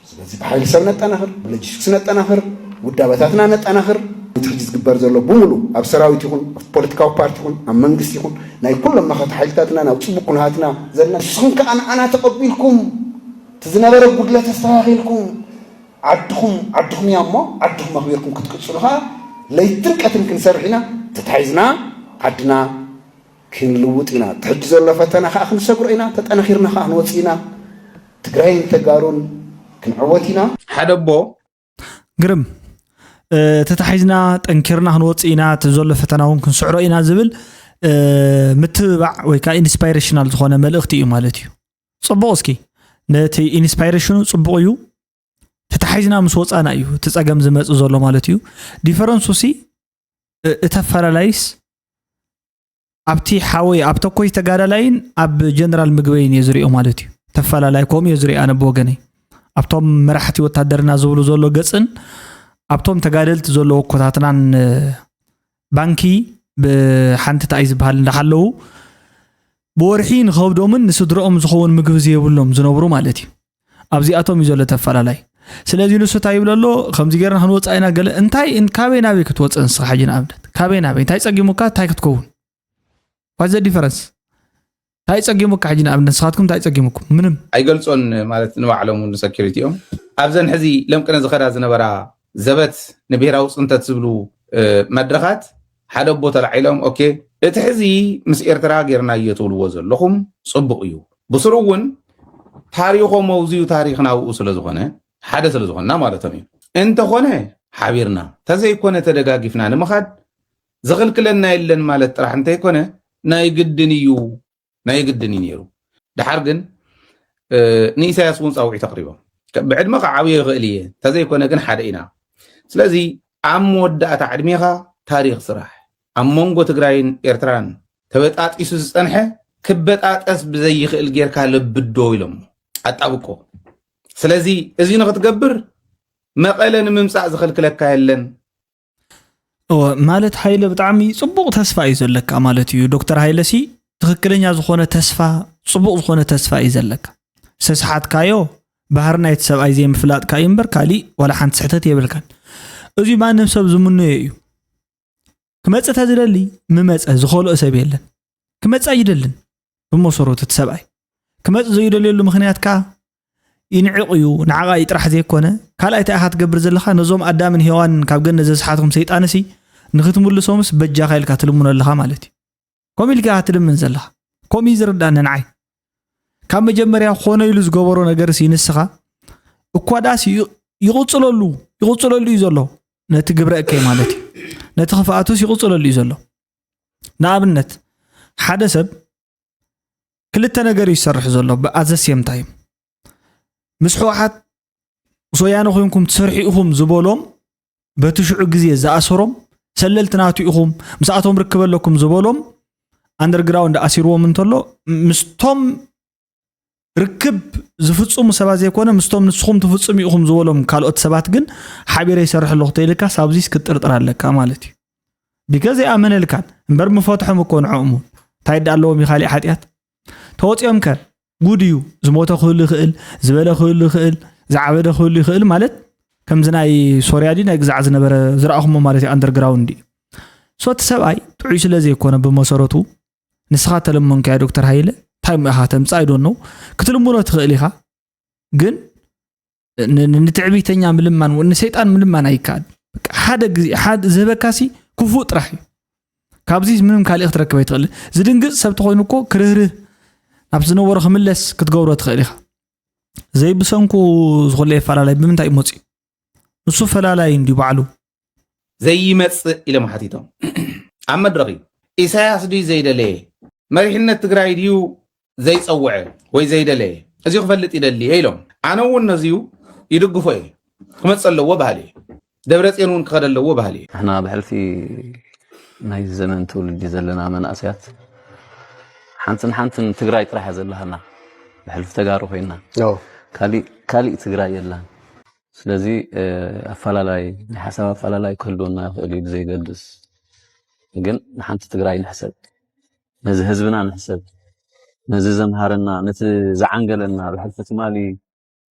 ስለዚ ብሓይሊ ሰብ ነጠናኽር፣ ብሎጂስቲክስ ነጠናኽር፣ ውዳበታትና ነጠናኽር። እቲ ሕጂ ዝግበር ዘሎ ብምሉ ኣብ ሰራዊት ይኹን ኣብ ፖለቲካዊ ፓርቲ ይኹን ኣብ መንግስቲ ይኹን ናይ ኩሎም መኸተ ሓይልታትና ናብ ፅቡቅ ኩነታትና ዘለና ንስኹም ከዓ ንዓና ተቐቢልኩም እቲ ዝነበረ ጉድለት ኣስተኻኺልኩም ዓድኹም ዓድኹም እያ እሞ ዓድኹም ኣኽቢርኩም ክትቅፅሉ ከዓ ለይትን ቀትን ክንሰርሕ ኢና። ተታሒዝና ዓድና ክንልውጥ ኢና። እቲ ሕጂ ዘሎ ፈተና ከዓ ክንሰግሮ ኢና። ተጠናኺርና ከዓ ክንወፅእ ኢና። ትግራይን ተጋሩን ክንዕወት ኢና። ሓደ ኣቦ ግርም ተታሒዝና ጠንኪርና ክንወፅእ ኢና፣ እቲ ዘሎ ፈተና እውን ክንስዕሮ ኢና ዝብል ምትብባዕ ወይ ከዓ ኢንስፓይሬሽናል ዝኾነ መልእኽቲ እዩ ማለት እዩ። ፅቡቕ፣ እስኪ ነቲ ኢንስፓይሬሽኑ ፅቡቕ እዩ። ተታሒዝና ምስ ወፃና እዩ እቲ ፀገም ዝመፅእ ዘሎ ማለት እዩ። ዲፈረንሱ ሲ እቲ ኣፈላላይስ ኣብቲ ሓወይ ኣብ ተኮይ ተጋዳላይን ኣብ ጀነራል ምግበይን እየ ዝሪኦ ማለት እዩ። ተፈላላይ ከምኡ እየ ዝሪኦ ኣነ ብወገነይ። ኣብቶም መራሕቲ ወታደርና ዝብሉ ዘሎ ገፅን ኣብቶም ተጋደልቲ ዘለዉ ኮታትናን ባንኪ ብሓንቲ ተኣይ ዝበሃል እንዳሓለዉ ብወርሒ ንኸብዶምን ንስድረኦም ዝኸውን ምግቢ ዝየብሎም ዝነብሩ ማለት እዩ። ኣብዚኣቶም እዩ ዘሎ ተፈላላይ። ስለዚ ንሱ እንታይ ይብል ኣሎ? ከምዚ ጌርና ክንወፅእ ኢና ገለ። እንታይ እን-፣ ካበይ ናበይ ክትወፅእ ንስኻ ሕጂ ንኣብነት? ካበይ ናበይ? እንታይ ፀጊሙካ? እንታይ ክትከውን? What's the difference? እንታይ ፀጊሙካ ሕጂ ንኣብነት ንስኻትኩም እንታይ ፀጊሙኩም? ምንም። ኣይገልፆን ማለት ንባዕሎም እውን ንሰኪሪቲኦም ኣብዘን ሕዚ ለምቅነ ዝኸዳ ዝነበራ ዘበት ንብሄራዊ ፅንተት ዝብሉ መድረኻት ሓደ ኣቦ ተላዒሎም ኦኬ እቲ ሕዚ ምስ ኤርትራ ጌርናዮ ትብልዎ ዘለኹም ፅቡቕ እዩ ብስሩ እውን ታሪኾም ኣውዝዩ ታሪኽና ኣብኡ ስለ ዝኾነ ሓደ ስለ ዝኾንና ማለቶም እዩ እንተኾነ ሓቢርና ተዘይኮነ ተደጋጊፍና ንምኻድ ዝኽልክለና የለን ማለት ጥራሕ እንተይኮነ ናይ ግድን እዩ ናይ ግድን እዩ ነይሩ። ደሓር ግን ንኢሳያስ እውን ፃውዒት ኣቕሪቦም። ብዕድመ ክዓብዮ ይኽእል እየ፣ እንተዘይኮነ ግን ሓደ ኢና። ስለዚ ኣብ መወዳእታ ዕድሜኻ ታሪኽ ስራሕ። ኣብ መንጎ ትግራይን ኤርትራን ተበጣጢሱ ዝፀንሐ ክበጣጠስ ብዘይኽእል ጌርካ ለብዶ ኢሎሞ። ኣጣብቆ። ስለዚ እዚ ንኽትገብር መቐለ ንምምፃእ ዝኽልክለካ የለን። እወ ማለት ሃይለ ብጣዕሚ ፅቡቕ ተስፋ እዩ ዘለካ ማለት እዩ። ዶክተር ሃይለ ሲ ትኽክለኛ ዝኾነ ተስፋ ፅቡቕ ዝኾነ ተስፋ እዩ ዘለካ። ዝተስሓትካዮ ባህሪ ናይቲ ሰብኣይ ዘይምፍላጥካ እዩ እምበር ካሊእ ዋላ ሓንቲ ስሕተት የብልካን። እዚ ማንም ሰብ ዝምነዮ እዩ። ክመፅእ ተዝደሊ ምመፀ ዝኸልኦ ሰብ የለን። ክመፅእ ኣይደልን። ብመሰረቱ እቲ ሰብኣይ ክመፅእ ዘይደልየሉ ምኽንያት ከዓ ይንዕቕ እዩ። ንዓቓ እዩ ጥራሕ ዘይኮነ ካልኣይ እንታይ ኢኻ ትገብር ዘለኻ? ነዞም ኣዳምን ሄዋንን ካብ ገነት ዘስሓትኩም ሰይጣንሲ ንኽትምልሶምስ በጃኻ ኢልካ ትልምኖ ኣለኻ ማለት እዩ። ከምኡ ኢልካ ኢኻ ትልምን ዘለኻ። ከምኡ እዩ ዝርዳኒ ንዓይ። ካብ መጀመርያ ኮነ ኢሉ ዝገበሮ ነገርሲ ንስኻ እኳ ደኣስ ይቕፅለሉ ይቕፅለሉ እዩ ዘሎ ነቲ ግብረ እከይ ማለት እዩ። ነቲ ክፍኣቱስ ይቕፅለሉ እዩ ዘሎ። ንኣብነት ሓደ ሰብ ክልተ ነገር እዩ ዝሰርሕ ዘሎ ብኣዘሴም ታይም ምስ ሕወሓት ምስ ወያነ ኮይንኩም ትሰርሑ ኢኹም ዝበሎም በቲ ሽዑ ግዜ ዝኣሰሮም ሰለልቲ ናቱ ኢኹም ምስኣቶም ርክብ ኣለኩም ዝበሎም ኣንደርግራውንድ ኣሲርዎም እንተሎ ምስቶም ርክብ ዝፍፅሙ ሰባት ዘይኮነ ምስቶም ንስኹም ትፍፅሙ ኢኹም ዝበሎም ካልኦት ሰባት ግን ሓቢረ ይሰርሕ ኣለኹ ተይልካስ ኣብዚስ ክትጥርጥር ኣለካ ማለት እዩ። ቢከዝ ኣይኣመነልካን እምበር ምፈትሖም እኮ ንዕኦም እውን እንታይ ዳ ኣለዎም እዩ ካሊእ ሓጢኣት ተወፂኦም ከ ጉድ እዩ። ዝሞተ ክህሉ ይኽእል ዝበለ ክህሉ ይኽእል ዝዓበደ ክህሉ ይኽእል ማለት ከምዚ ናይ ሶርያ ድዩ ናይ ግዛዕ ዝነበረ ዝረኣኹሞ ማለት እዩ ኣንደርግራውንድ እዩ። ሶ እቲ ሰብኣይ ጥዑይ ስለ ዘይኮነ ብመሰረቱ ንስኻ ተለመንካዮ ዶክተር ሃይለ እንታይ እሞ ኢኻ ተምፅእ ኣይዶኖ ክትልምኖ ትኽእል ኢኻ ግን ንትዕቢተኛ ምልማን ንሰይጣን ምልማን ኣይከኣል ሓደ ግዜ ዝህበካሲ ክፉእ ጥራሕ እዩ ካብዚ ምንም ካሊእ ክትረክብ ኣይትኽእል ዝድንግፅ ሰብ ተኮይኑ እኮ ክርህርህ ናብ ዝነበሮ ክምለስ ክትገብሮ ትኽእል ኢኻ። ዘይብሰንኩ ዝኾለ ኣፈላላይ ብምንታይ እዩ መፂኡ? ንሱ ፈላላይ እንዲዩ ባዕሉ። ዘይመፅእ ኢሎም ሓቲቶም ኣብ መድረኽ እዩ። ኢሳያስ ድዩ ዘይደለየ? መሪሕነት ትግራይ ድዩ ዘይፀውዐ ወይ ዘይደለየ? እዚ ክፈልጥ ይደሊ እየ ኢሎም። ኣነ እውን ነዚዩ ይድግፎ እየ። ክመፅ ኣለዎ ባህሊ እየ። ደብረፅዮን እውን ክኸደ ኣለዎ ባህሊ እየ። ንሕና ብሕልፊ ናይ ዘመን ትውልዲ ዘለና መናእሰያት ሓንትን ሓንትን ትግራይ ጥራሕ እያ ዘለሃና። ብሕልፊ ተጋሩ ኮይና ካሊእ ትግራይ የላን። ስለዚ ኣፈላላይ ናይ ሓሳብ ኣፈላላይ ክህልወና ይኽእል እዩ ብዘይገድስ፣ ግን ንሓንቲ ትግራይ ንሕሰብ፣ ነዚ ህዝብና ንሕሰብ፣ ነዚ ዘምሃረና፣ ነቲ ዝዓንገለና ብሕልፊ ትማሊ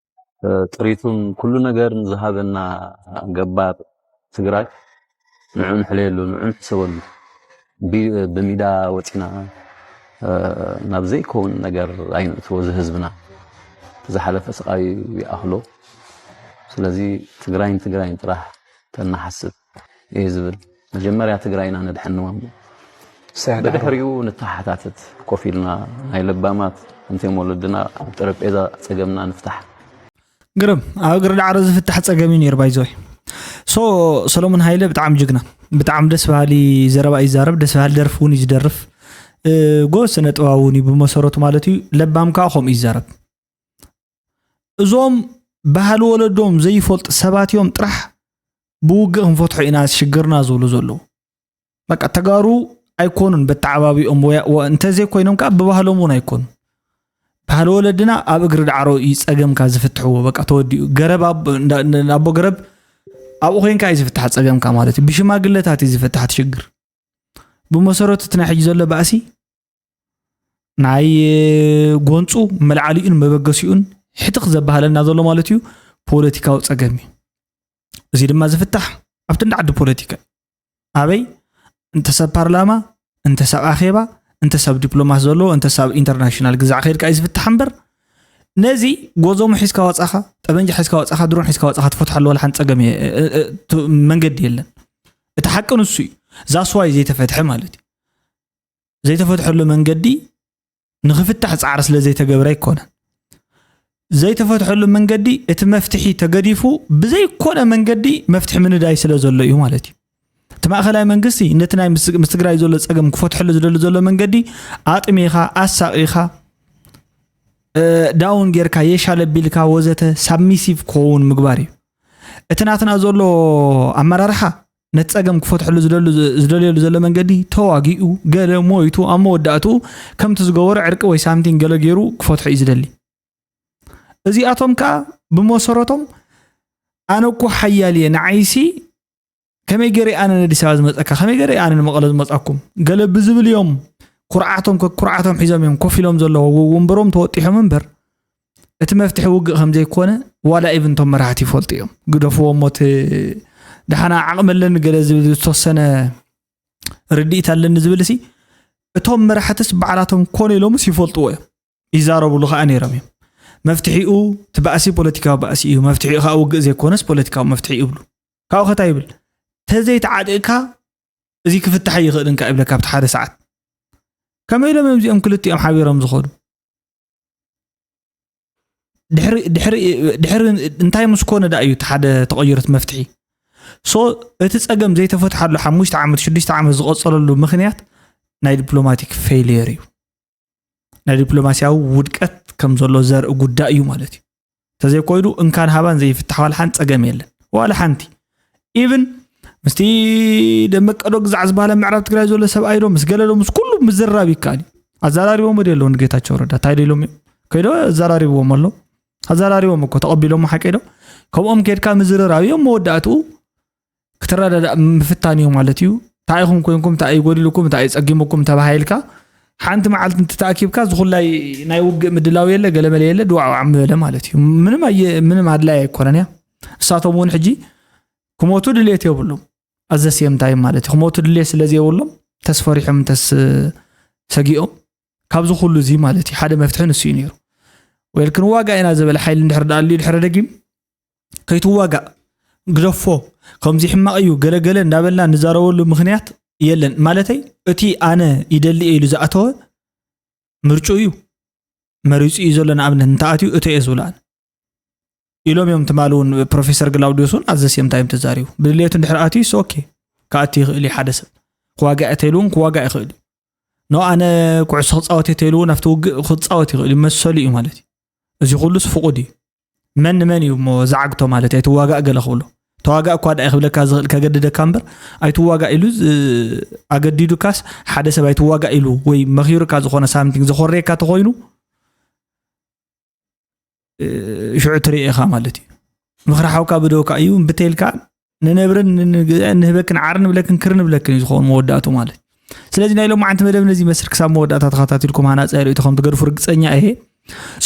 ጥሪቱን ኩሉ ነገርን ዝሃበና ገባር ትግራይ ንዑ ንሕለየሉ፣ ንዑ ንሕሰበሉ። ብሚዳ ወፂና ናብ ዘይከውን ነገር ኣይንእትዎ። እዚ ህዝብና ዝሓለፈ ስቃዩ ይኣኽሎ። ስለዚ ትግራይን ትግራይን ጥራሕ ተናሓስብ እየ ዝብል። መጀመርያ ትግራይና ነድሕንዋ፣ ብድሕሪኡ ንተሓታተት። ኮፍ ኢልና ናይ ለባማት እንተም ወለድና ኣብ ጠረጴዛ ፀገምና ንፍታሕ። ግርም፣ ኣብ እግሪ ዳዕሮ ዝፍታሕ ፀገም እዩ ነይሩ ባይዘወይ። ሶ ሰሎሞን ሃይለ ብጣዕሚ ጅግና፣ ብጣዕሚ ደስ በሃሊ ዘረባ ይዛረብ፣ ደስ በሃሊ ደርፊ እውን እዩ ዝደርፍ። ጎበዝ ስነ ጥበባዊ እውን እዩ ብመሰረቱ ማለት እዩ። ለባም ከዓ ከምኡ ይዛረብ። እዞም ባህሊ ወለዶም ዘይፈልጡ ሰባት እዮም ጥራሕ ብውግእ ክንፈትሖ ኢና ሽግርና ዝብሉ ዘለዉ። በቃ ተጋሩ ኣይኮኑን በተዓባቢኦም፣ እንተዘይኮይኖም ከዓ ብባህሎም እውን ኣይኮኑን። ባህሊ ወለድና ኣብ እግሪ ዳዕሮ እዩ ፀገምካ ዝፍትሕዎ። በቃ ተወዲኡ። ገረብ ኣቦ ገረብ ኣብኡ ኮይንካ እዩ ዝፍታሕ ፀገምካ ማለት እዩ። ብሽማግለታት እዩ ዝፍታሕ እቲ ሽግር። ብመሰረቱ እቲ ናይ ሕጂ ዘሎ ባእሲ ናይ ጎንፁ መልዓሊኡን መበገሲኡን ሕትኽ ዘባሃለና ዘሎ ማለት እዩ ፖለቲካዊ ፀገም እዩ። እዚ ድማ ዝፍታሕ ኣብቲ እንዳ ዓዲ ፖለቲካ እዩ። ኣበይ? እንተ ሰብ ፓርላማ፣ እንተ ሰብ ኣኼባ፣ እንተ ሰብ ዲፕሎማት ዘለዎ፣ እንተ ሰብ ኢንተርናሽናል ግዛዕ ከይድካ እዩ ዝፍታሕ እምበር ነዚ ጎዞሞ ሒዝካ ወፃኻ፣ ጠበንጃ ሒዝካ ወፃኻ፣ ድሮን ሒዝካ ወፃኻ ትፈትሓሉ ዋላ ሓንቲ ፀገም መንገዲ የለን። እቲ ሓቂ ንሱ እዩ። ዛስዋይ ዘይተፈትሐ ማለት እዩ። ዘይተፈትሐሉ መንገዲ ንኽፍታሕ ፃዕሪ ስለ ዘይተገብረ ኣይኮነን። ዘይተፈትሐሉ መንገዲ እቲ መፍትሒ ተገዲፉ ብዘይኮነ መንገዲ መፍትሒ ምንዳይ ስለ ዘሎ እዩ ማለት እዩ። እቲ ማእኸላይ መንግስቲ ነቲ ናይ ምስ ትግራይ ዘሎ ፀገም ክፈትሐሉ ዝደሊ ዘሎ መንገዲ ኣጥሚኻ ኣሳቒኻ ዳውን ጌርካ የሻለቢልካ ወዘተ ሳብሚሲቭ ክኸውን ምግባር እዩ። እቲ ናትና ዘሎ ኣመራርሓ ነቲ ፀገም ክፈትሐሉ ዝደልየሉ ዘሎ መንገዲ ተዋጊኡ ገለ ሞይቱ ኣብ መወዳእትኡ ከምቲ ዝገበሮ ዕርቂ ወይ ሳምቲን ገለ ገይሩ ክፈትሖ እዩ ዝደሊ። እዚኣቶም ከዓ ብመሰረቶም ኣነ እኮ ሓያል እየ ንዓይሲ ከመይ ገይረ ኣነ ነዲስ ኣበባ ዝመፀካ ከመይ ገይረ ኣነ ንመቐለ ዝመፃኩም ገለ ብዝብል እዮም። ኩርዓቶም ኩርዓቶም ሒዞም እዮም ኮፍ ኢሎም ዘለዉ ወንበሮም ተወጢሖም እምበር እቲ መፍትሒ ውግእ ከም ዘይኮነ ዋላ ኢቭን እቶም መራሕቲ ይፈልጡ እዮም። ግደፍዎ እሞ እቲ ደሓና ዓቕሚ ኣለኒ ገለ ዝብል ዝተወሰነ ርድኢት ኣለኒ ዝብል ሲ እቶም መራሕትስ ባዕላቶም ኮነ ኢሎምስ ይፈልጥዎ እዮም። ይዛረብሉ ከዓ ነይሮም እዮም። መፍትሒኡ እቲ ባእሲ ፖለቲካዊ ባእሲ እዩ፣ መፍትሒኡ ከዓ ውግእ ዘይኮነስ ፖለቲካዊ መፍትሒ ይብሉ። ካብኡ ከታ ይብል ተዘይተዓጢቕካ እዚ ክፍታሕ ይኽእል እንካ ይብለካ ኣብቲ ሓደ ሰዓት። ከመይ ኢሎም እዮም እዚኦም ክልቲኦም ሓቢሮም ዝኸዱ? ድሕሪ እንታይ ምስ ኮነ ዳ እዩ እቲ ሓደ ተቐይሮት መፍትሒ? ሶ እቲ ፀገም ዘይተፈትሓሉ ሓሙሽተ ዓመት ሽዱሽተ ዓመት ዝቐፀለሉ ምክንያት ናይ ዲፕሎማቲክ ፌይልየር እዩ። ናይ ዲፕሎማሲያዊ ውድቀት ከም ዘሎ ዘርኢ ጉዳይ እዩ ማለት እዩ። ተዘይኮይኑ እንካን ሃባን ዘይፍታሕ ዋላ ሓንቲ ፀገም የለን። ዋላ ሓንቲ ኢቭን ምስቲ ደመቀዶ ግዛዕ ዝበሃለ ምዕራብ ትግራይ ዘሎ ሰብኣይ ዶ ምስ ገለዶ ምስ ኩሉ ምዝራብ ይከኣል እዩ። ኣዘራሪቦም ወደ ኣለዉ ንጌታቸው ረዳ እንታይ ደሎም እዮም ከይዶ ኣዘራሪብዎም ኣሎ። ኣዘራሪቦም እኮ ተቐቢሎም ሓቂ ዶ ከምኦም ከድካ ምዝርራብ እዮም መወዳእትኡ ክትረዳዳእ ምፍታን እዩ ማለት እዩ። እንታይ ኢኹም ኮንኩም እንታይ ይጎዲልኩም እንታይ ይፀጊምኩም ተባሃይልካ ሓንቲ መዓልቲ እንትተኣኪብካ ዝኹላይ ናይ ውግእ ምድላው የለ ገለመለ የለ ድዋዕዋዕ ምበለ ማለት እዩ። ምንም ኣየ ምንም ኣድላይ ኣይኮነን እያ። እሳቶም እውን ሕጂ ክሞቱ ድሌት የብሉም። ኣዘሴም ታይም ማለት እዩ ክሞቱ ድሌት ስለ ዘይብሎም ተስፈሪሖም ተስ ሰጊኦም ካብዚ ኩሉ እዚ ማለት እዩ ሓደ መፍትሒ ንሱ እዩ ነይሩ። ወይል ክንዋጋ ኢና ዝበለ ሓይሊ እንድሕር ደኣ ኣልዩ ድሕረ ደጊም ከይትዋጋእ ግደፎ ከምዚ ሕማቕ እዩ ገለገለ እንዳበልና ንዛረበሉ ምክንያት የለን። ማለተይ እቲ ኣነ ይደሊ እየ ኢሉ ዝኣተወ ምርጭኡ እዩ። መሪፁ እዩ ዘሎ። ንኣብነት እንተኣትዩ እቶ እየ ዝብሉ ኣነ ኢሎም እዮም ትማሊ እውን ፕሮፌሰር ግላውዲዮስ እውን ኣዘ ሴም ታይም ተዛሪቡ። ብድልየቱ እንድሕር ኣትዩ ኦኬ፣ ክኣቲ ይኽእል እዩ ሓደ ሰብ። ክዋጋእ እተኢሉ እውን ክዋጋእ ይኽእል እዩ። ኖ ኣነ ኩዕሶ ክፃወት እየ ተኢሉ እውን ኣብቲ ውግእ ክፃወት ይኽእል እዩ፣ መሰሉ እዩ ማለት እዩ። እዚ ኩሉስ ፍቑድ እዩ። መን ንመን እዩ እሞ ዝዓግቶ ማለት እዩ። ኣይትዋጋእ ገለ ክብሎ፣ ተዋጋእ እኳ ደኣ ክብለካ ዝኽእል ከገድደካ እምበር ኣይትዋጋእ ኢሉ ዝ- ኣገዲዱካስ ሓደ ሰብ ኣይትዋጋእ ኢሉ ወይ መኺሩካ ዝኾነ ሳምቲንግ ዘኾረየካ ተኾይኑ ሽዑ ትርኢ ኢኻ ማለት እዩ። ምኽሪ ሓውካ ብደውካ እዩ እምብተይልካ ንነብርን ንህበክን ዓር ንብለክን ክር ንብለክን እዩ ዝኸውን መወዳእቱ ማለት እዩ። ስለዚ ናይ ሎማዓንቲ መደብ ነዚ ይመስል። ክሳብ መወዳእታ ተኸታቲልኩም ሃናፃይ ርእይቶ ከም ትገድፉ ርግፀኛ እየ።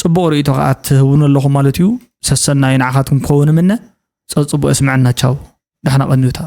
ፅቡቕ ርእይቶ ከዓ ትህቡን ኣለኹም ማለት እዩ። ሰሰናዩ ንዓኻትኩም ክኸውን እምነ። ፀፅቡቕ የስምዐና። ቻው፣ ዳሕና ቀንዩታ።